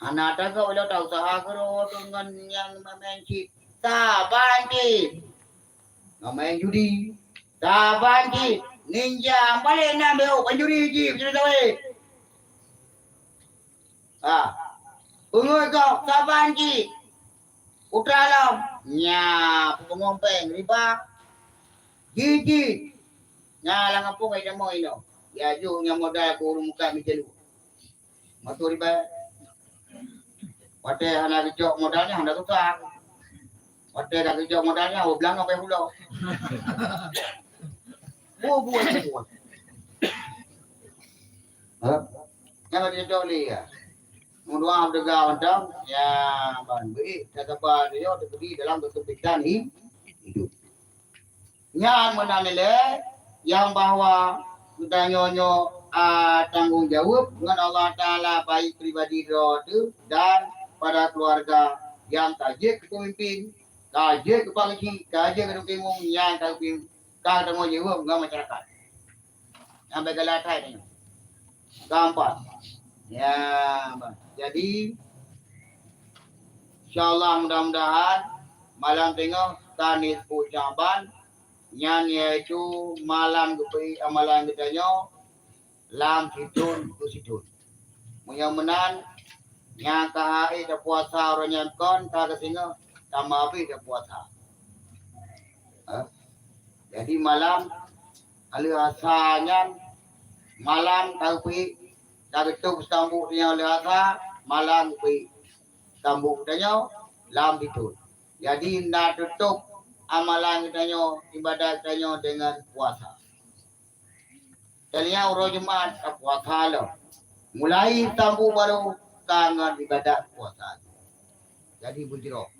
Hana atra gob, ilôn ta usaha keudroe ngon nyang main-main chip. Saban chip. Ngon main judi. Saban chip. Ninja, balik na beu, main judi chip, judi sawét. Ha. Peungeut gob saban cit. Putra lom. Nya, peungoh péng riba. Jijit. Nya, lam gampông ai jamoe inoe. Ya, jôk nyang modal keu ureuëng mukat meucelu. Meutu riba. Watée hana geucok modal nyan, hana susah. Watée ka geucok modal nyan, oh, beulangöng payah pulo. Buet, buet, buet. Ha? Nyang ka geucok lé, ya. Meudoa beudeuga mantong, ya, ban beuék, tasaba teuyoe teupeudi dalam kesempitan hi-, hidup. Nyan meunan ilée nyang bahwa geutanyoe nyoe, a, tanggong jaweueb ngon Allah Taala, baik pribadi droe teuh dan pada keluarga nyang ka jeuet keu peumimpin, ka jeuet keu panggeuchik, ka jeuet keu timong, nyan ka geupim-, ka tanggong jaweueb ngon masyarakat. Nyang bèk galak that nyoe. Keempat. Ya, bah. Jadi, insya Allah mudah-mudahan malam teungoh ka nisfu Sya'ban, nyan yaitu malam geupeuék amalan geutanyoe lam sithon keu sithon. Meunyoe meunan, nyang ka habéh tapuasa uroe nyan kon ka geusingoh tameuhabéh tapuasa. Ha? Jadi malam Aleuh asa nyan malam tapeue, tageutôp sambok tanyoe leuh asa, malam peue sambok tanyoe lam situ. Jadi na tutôp amalan tanyoe, ibadat tanyoe deungon puasa. Teulinya uroe Jumat tapuasa lom. Mulai sambok barô ka ngon ibadat puasa. Jadi beujroh.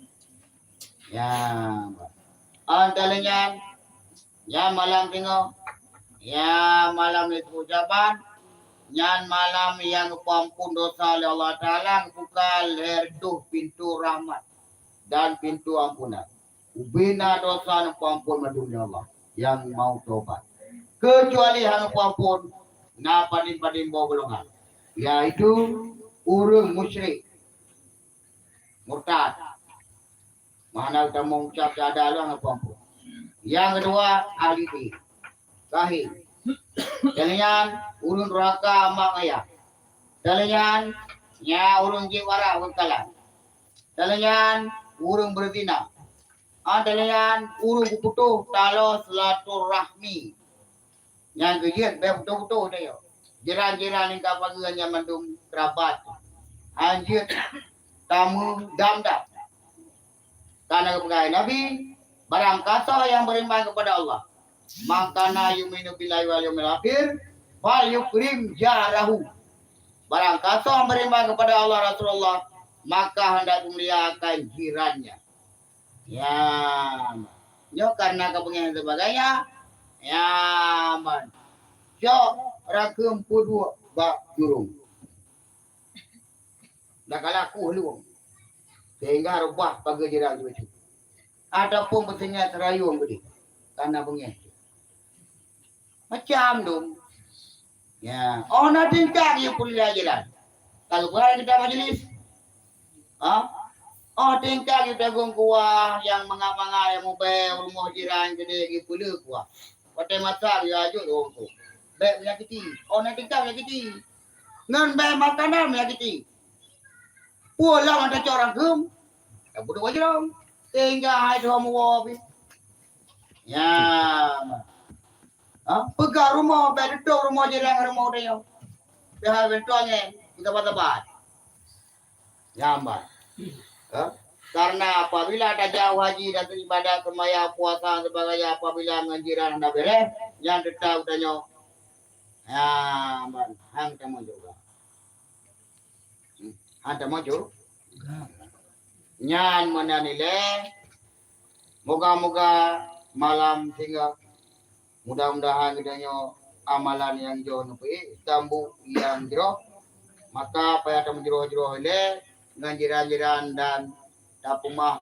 Ya. An teulinya nyan malam singoh, ya, malam Nisfu Syaban, nyan malam nyang geupeuampon dosa lé Allah Taala, geubuka lhèe reutôh pintoe rahmat dan pintoe ampunan. Ubena dosa neupeuampon mandum lé Allah nyang mau tobat. Keucuali hana peuampon, na padum-padum boh golongan, yaitu ureuëng musyrik, murtad. Makna tamong ucap syahadat lôn hana peuampon. Nyang keudua, ahli sihir, kahin. Teulinya nyan, ureuëng durhaka mak ayah. Teulinya nyan, nya ureuëng jieb arak beukalan. Teulinya nyan, ureuëng beuzina. Ah, teulinya nyan, ureuëng geuputôh taloe silaturahmi. Nyang keujeuet bèk putôh-putôh teuh. Jiran-jiran lingka pageue nyan mandum keurabat. Hanjeuet tameudam-dam. Karena geupeugah Nabi, barang kasoe nyang beriman kepada Allah, "Man kana yu'minu billahi wal yaumil akhir, falyukrim jarahu." Barang kasoe beriman kepada Allah Rasulullah, maka hendak dimuliakan jirannya. Ya, nyoe karena kepengen sebagainya. Ya, man. Cok rakeuem peuduek bak jurông. Dak kala kuh luwong. Sehingga reubah pageue jiran jih bacut. Ataupun peusingat seurayueng geude. Karena beungéh. Macam dum. Ya, oh na tingkat yue peuliah jiran. Kalau bukan kita majelis. Ha? Oh tingkat yue tagong kuah nyang mangat-mangat nyang mubèe rumoh jiran geude yue peuleueh kuah. Watèe masak yue ajôt ureueng tu. Bèk menyakiti. Oh na tingkat menyakiti. Ngon bèe makanan menyakiti. Pulang ada cok rangkeum. Dak budok wajrong. Sehingga hai tuha muwoe pih. Ya. Ha? Peugah rumoh, bèk tutôp rumoh jiran rumoh tanyoe. Pihak bentuang nyan, peugah sabat-sabat. Nyaman. Ha? Karena apabila tajak haji dan ibadat, sembahyang, puasa, sebagainya, apabila ngon jiran hana beres, nyan teutap tanyoe. Nyaman. Hang tamong juga. Hana maju. Nyan meunan ilèe. Moga-moga malam singoh, mudah-mudahan geutanyoe amalan nyang jroh neupeuék, sambok nyang jroh. Maka payah tameujroh-jroh ilèe ngon jiran-jiran dan tapeumah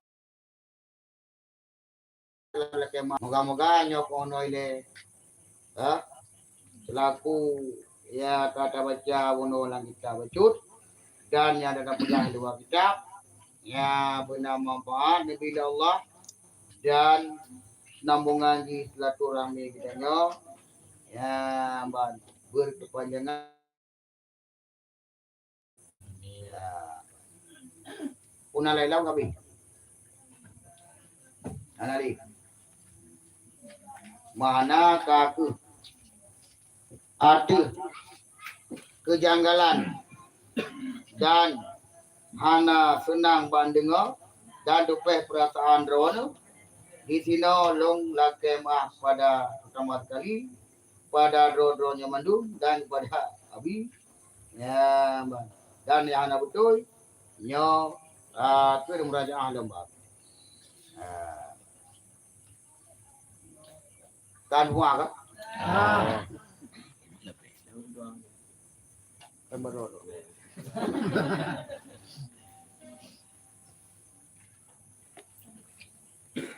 Moga-moga nyoe keunoe ilèe, ha, seulaku ya ka tabaca bunoe lam kitab bacut dan nyang ka tapeugah luwa kitab, ya beuna manfaat neubri lé Allah dan sambongan jih silaturahmi geutanyoe, ya, ban beukeupanjangan. Ya. Peue na laén lom ka abéh? Hana lé. Makna ka keuh ateueh keujanggalan dan hana seunang ban deungoe dan teupeh peurasaan droeneuh, disinoe lôn lakèe meu'ah pada peurtama sekali pada droe-droe nyoe mandum dan pada Abi. Ya, dan nyang hana beutôi nyoe, ah, keu murajaah lom bak. Ah. Kan hua ka? Ah. Kan baru.